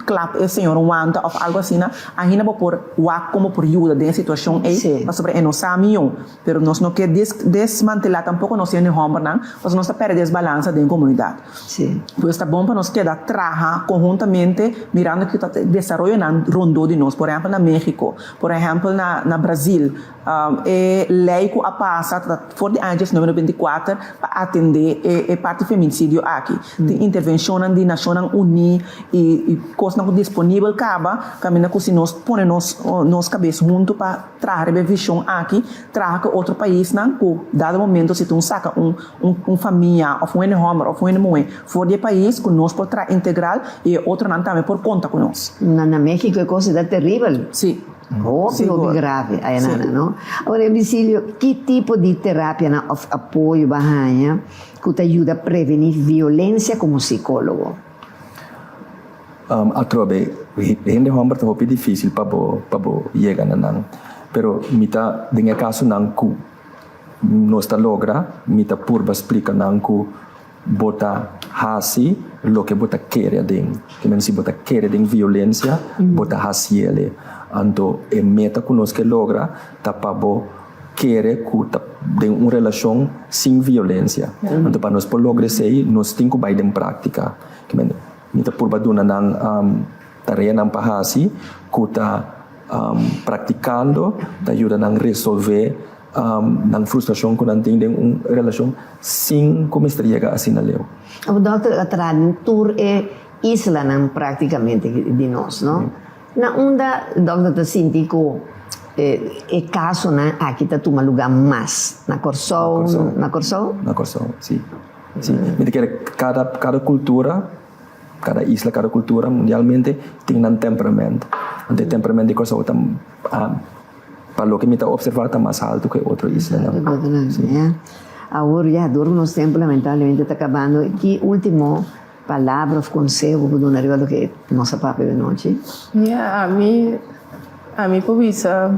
klap e señor un wanta òf algu asina, ainda bo por wak kon bo por yuda den e situashon ei, pasobra e no sa mihó. Pero nos no ke desmantelá tampoko nos hende hòmbernan, pasobra nos ta pèrdè es balansa den komunidat. Pues ta bon pa nos keda traha konhuntamente mirando kiko ta desaroyonan rondó di nos, por ehèmpel na México, por ehèmpel na Brazil. E lei ku a pasa ta for di aña 1994 pa atendé e parti feminisidio aki. Tin intervenshonnan di Nashonnan Uní i kosnan ku disponibel kaba kaminda ku si nos pone nos kabes huntu pa traha riba e vishon aki, traha ku otro paisnan ku dado momento si tin un saka un famia òf un hende hòmber òf un hende muhé for di e pais ku nos por traha integral i e otronan tambe por konta ku nos. Na México e kos ta teribel. Sí. Hopi hopi grave ayanana no. Awor Ebicilio, ki tipo di terapianan of apoyo bo a haña ku ta yuda prevení violensia komo sikólogo? Atrobe, hende hòmber ta hopi difísil pa bo pa bo yega na nan. Pero mi ta den e kasonan ku nos ta logra, mi ta purba splika nan ku Bo ta hasi loke bo ta kere aden. Ke men si bo ta kere den violensia, bo ta hasiele. Anto e meta ku nos ke logra ta pa bo kere ku ta den un relashon sin violensia. Anto pa nos por logra esei, nos tin ku bai den práktika. Ke men mi ta purba duna nan tareanan pa hasi ku ta praktikando ta yuda nan resolve Nan frustracion cu nan tin den un relacion sin cu mester yega asina leu. Abo dokter a traha den tur e islanan practicamente di nos, no? Na unda dokter ta sinti cu e casonan aki ta tuma luga mas? Na Corsou? Na Corsou? Na Corsou, si. Si. Mi ta kere cada cada cultura, cada isla, cada cultura mundialmente tin nan temperament. Anto e temperament di Corsou ta Pa loke mi ta observa ta mas haltu ku e otro islanan. Sí. Awor ya dor ku nos tempu lamentablemente ta kabando, ki ultimo palabra of konseho bo por duna riba loke nos a papia awe nochi? Ya, ami, ami por bisa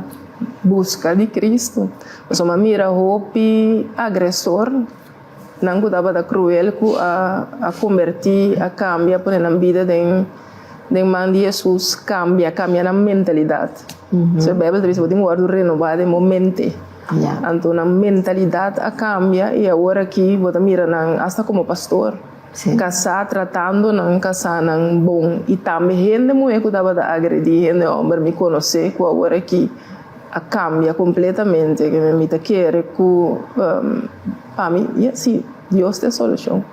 buska di Cristo. Pasobra mi a mira hopi agresor. Nan ku tabata kruel ku a a kombertí, a kambia, pone nan bida den den man di Hesus, kambia, kambia nan mentalidat. So e Beibel ta bisa bo tin ku wòrdu renobá den bo mente. Anto nan mentalidat a kambia i awor aki bo ta mira nan asta komo pastor, kasá tratando nan kasánan bon i tambe hende muhé ku tabata agredí hende hòmber mi konosé ku awor aki a kambia kompletamente ke mi ta kere ku pa mi ya si Dios ta e solushon.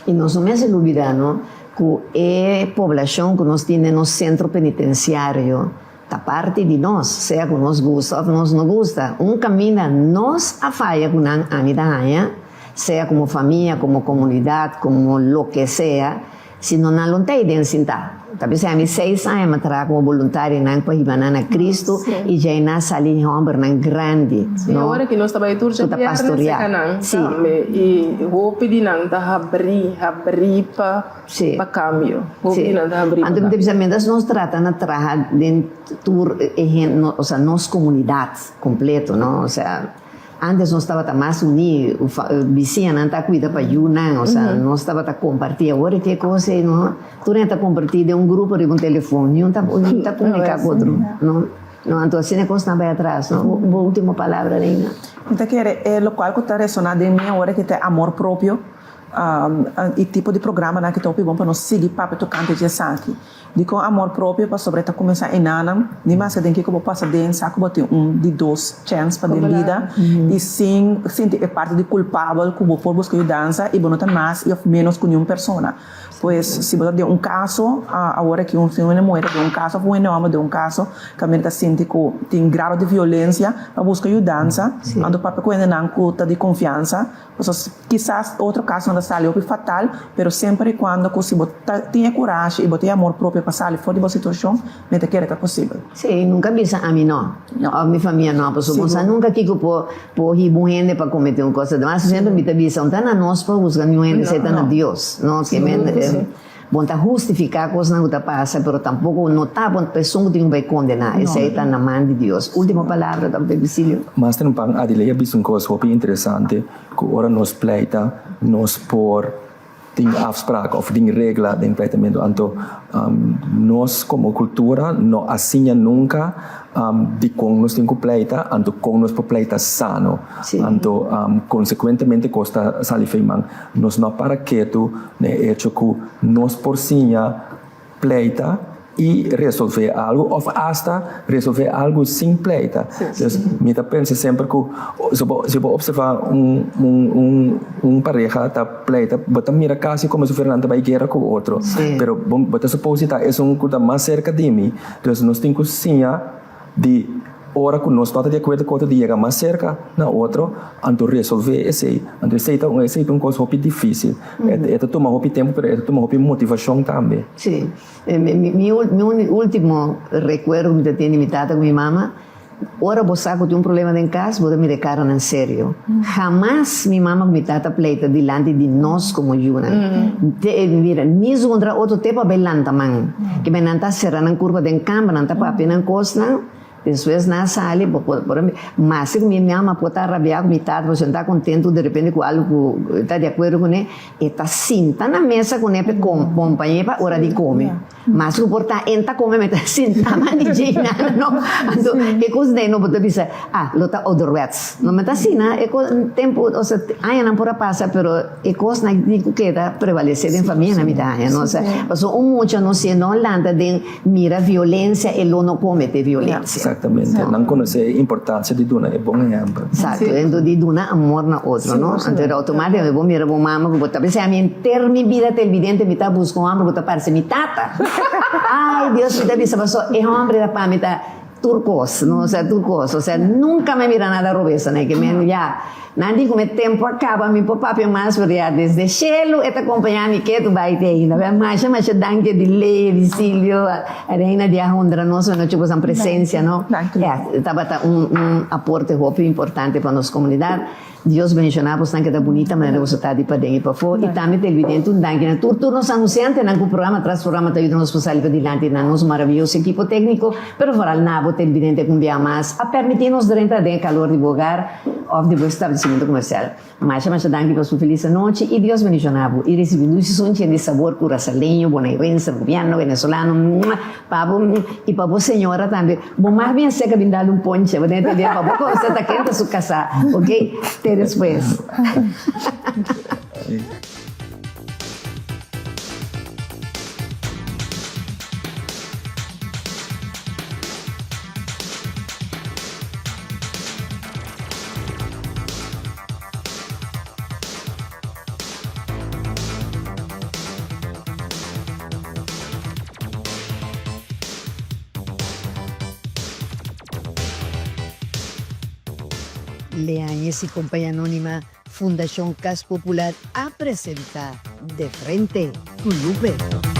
I nos no mester lubidá no ku e poblashon ku nos tin den nos sentro penitensiario ta parti di nos, sea ku nos gusta òf nos no gusta. Un kaminda nos a faya ku nan ami ta haña, sea komo famia, komo komunidat, komo loke sea, Si no nan lo ta den sintá. Ta bisa ami seis aña mi a traha komo boluntario nan pa hiba nan na Cristo i djei nan a sali hòmbernan grandi, Sí, no? awor aki nos ta bai tur Ku ta djabièrnè pastoreá. seka nan Sí. tambe i hopi di nan ta habrí, habrí pa Sí. pa kambio. Hopi Sí. di nan ta habrí pa Anto mi ta kambio. bisa mientras nos trata na traha den tur e hen, no, osea nos komunidat kompleto, no, osea. Antes nos tabata mas uní, bisiñanan ta cuida pa yunan, osea, nos tabata compartí. Awor ke cos ei, no? Tur hende ta compartí den un grupo riba un telefon, niun ta niun ta comunicá cu otro, no? No, anto asina e cosnan bai atras, no? Bo ultimo palabra, Reina. Mi ta kere e locual cu ta resoná den mi awor aki ta e amor propio y tipo di programanan ki ta hopi bon pa nos sigui papia tocante dje esaki. Dikon amor propio? Pasobra e ta kuminsá enanan, ni maske den kiko bo pasa den, sa ku bo tin un di dos chèns pa den bida i sin sinti e parti di kulpabel ku bo por buska yudansa i bo no ta mas i òf ménos ku niun persona. Pues si bo ta den un kaso, awor aki un si un hende muhé ta den un kaso òf un hende hòmber den un kaso kaminda ta sinti ku tin grado di violensia pa buska yudansa, anto papia ku hendenan ku ta di konfiansa. Pasobra kisas otro kasonan ta sali hopi fatal, pero semper i kuando ku si bo ta tin e kurashi i bo tin e amor propio pa sali for di bo situashon, mi ta kere ta posibel. Sí, nunka bisa ami no, òf mi famia no, pasobra bo sa nunka kiko por por hiba un hende pa kometé un kos. Ademas semper mi ta bisa, un ta na nos pa husga niun hende, esei ta na Dios, no? Ke men Bon ta hustifiká kosnan ku ta pasa, pero tampoko no ta bon esun ku tin ku bai kondená. Esei ta na man di Dios. Último palabra, Dòkter Vicilio. Mas trempan Adiley a bisa un kos hopi interesante, ku ora nos pleita nos por tin afspraak òf tin regla den pleitamentu. Anto nos komo kultura no a siña nunka dikon nos tin ku pleita, anto kon nos por pleita sano. Anto konsekuentemente kos ta sali fei man. Nos no a para ketu na e echo ku nos por siña pleita i resolvé algu òf asta resolvé algu sin pleita. Dus mi ta pensa semper ku si bo si bo opservá un un un pareha ta pleita bo ta mira kasi komo si fuera nan ta bai guera ku otro. Pero bo bo ta supos di ta esun ku ta mas serka di mi. Dus nos tin ku siña di ora ku nos no ta di akuerdo ku otro di yega mas serka na otro anto resolve esei. Anto esei ta un esei ta un kos hopi difisil. E ta tuma hopi tempu pero e ta tuma hopi motivashon tambe. Sí. Mi mi mi ultimo rekuerdo ku mi ta tin di mi tata ku mi mama, ora bo sa ku tin un problema den kas bo ta mira e karanan serio. Hamas mi mama ku mi tata pleita dilanti di nos komo yunan. Te mira ni zundra otro te pa bai lanta man. Ke bai nan ta sera nan kurpa den kamba, nan ta papia nan kosnan, despues nan a sali bo por por maske ku mi mama por ta rabia ku mi tata pasobra nan ta kontentu derepente ku algu ku e ta di akuerdo kuné, e ta sinta na mesa kuné pa e kompañ'é pa ora di kome. Mas ku por ta en ta kome mi ta sinta man di djei nada no. Anto e kos dei no bo ta bisa ah lo ta ouderwets. No mi ta asina e kos tempu osea añanan por a pasa pero e kosnan tin ku keda prevalesé den famianan mi ta haña no. Osea pasobra un mucha no si e no lanta den mira violensia e lo no komete violensia. Exactamente. Nan konosé e importansia di duna e bon ehèmpel. Exacto, enton di duna amor na otro no. Anto era automáticamente bo mira bo mama ku bo ta pensa ami henter mi bida televidente mi ta buska un homber ku ta parse mi tata. Ay Dios mi ta bisa paso e homber ta pa mi ta tur kos no osea tur kos osea nunka mi a mira nada robes na e men ya nan di ku mi tempo a kaba mi por papia mas pero ya desde shelu e ta kompaña mi ketu bai te ainda masha masha danki di Ley Vicilio Reina di a honra nos anochi ku boso presencia no ya tabata un un aporte hopi importante pa nos comunidad Dios bendiciona bosnan ke ta bunita manera boso ta di paden y pafó y tambe televidente un danki na tur tur nos anunciantenan ku programa tras programa ta yuda nos pa sali padilanti na nos maraviyoso ekipo tecnico pero vooral na bo. abo televidente ku un bia mas a permití nos drenta den e kalor di bo hogar òf di bo establesimentu komersial. Masha masha danki pa su felis anochi i Dios bendiciona bo i ricibi dushi sunchi di sabor curasaleño, bonairense, rubiano, venezolano, mua, pa bo i pa bo señora tambe. Bo mas bien seca bin dal un ponche, bo ta entende? Pa bo conoce ta ken ta su casa, ok? Te despues. Leañez y Compañía Anónima, Fundacion Cas Popular a presenta De Frente cu Lupe.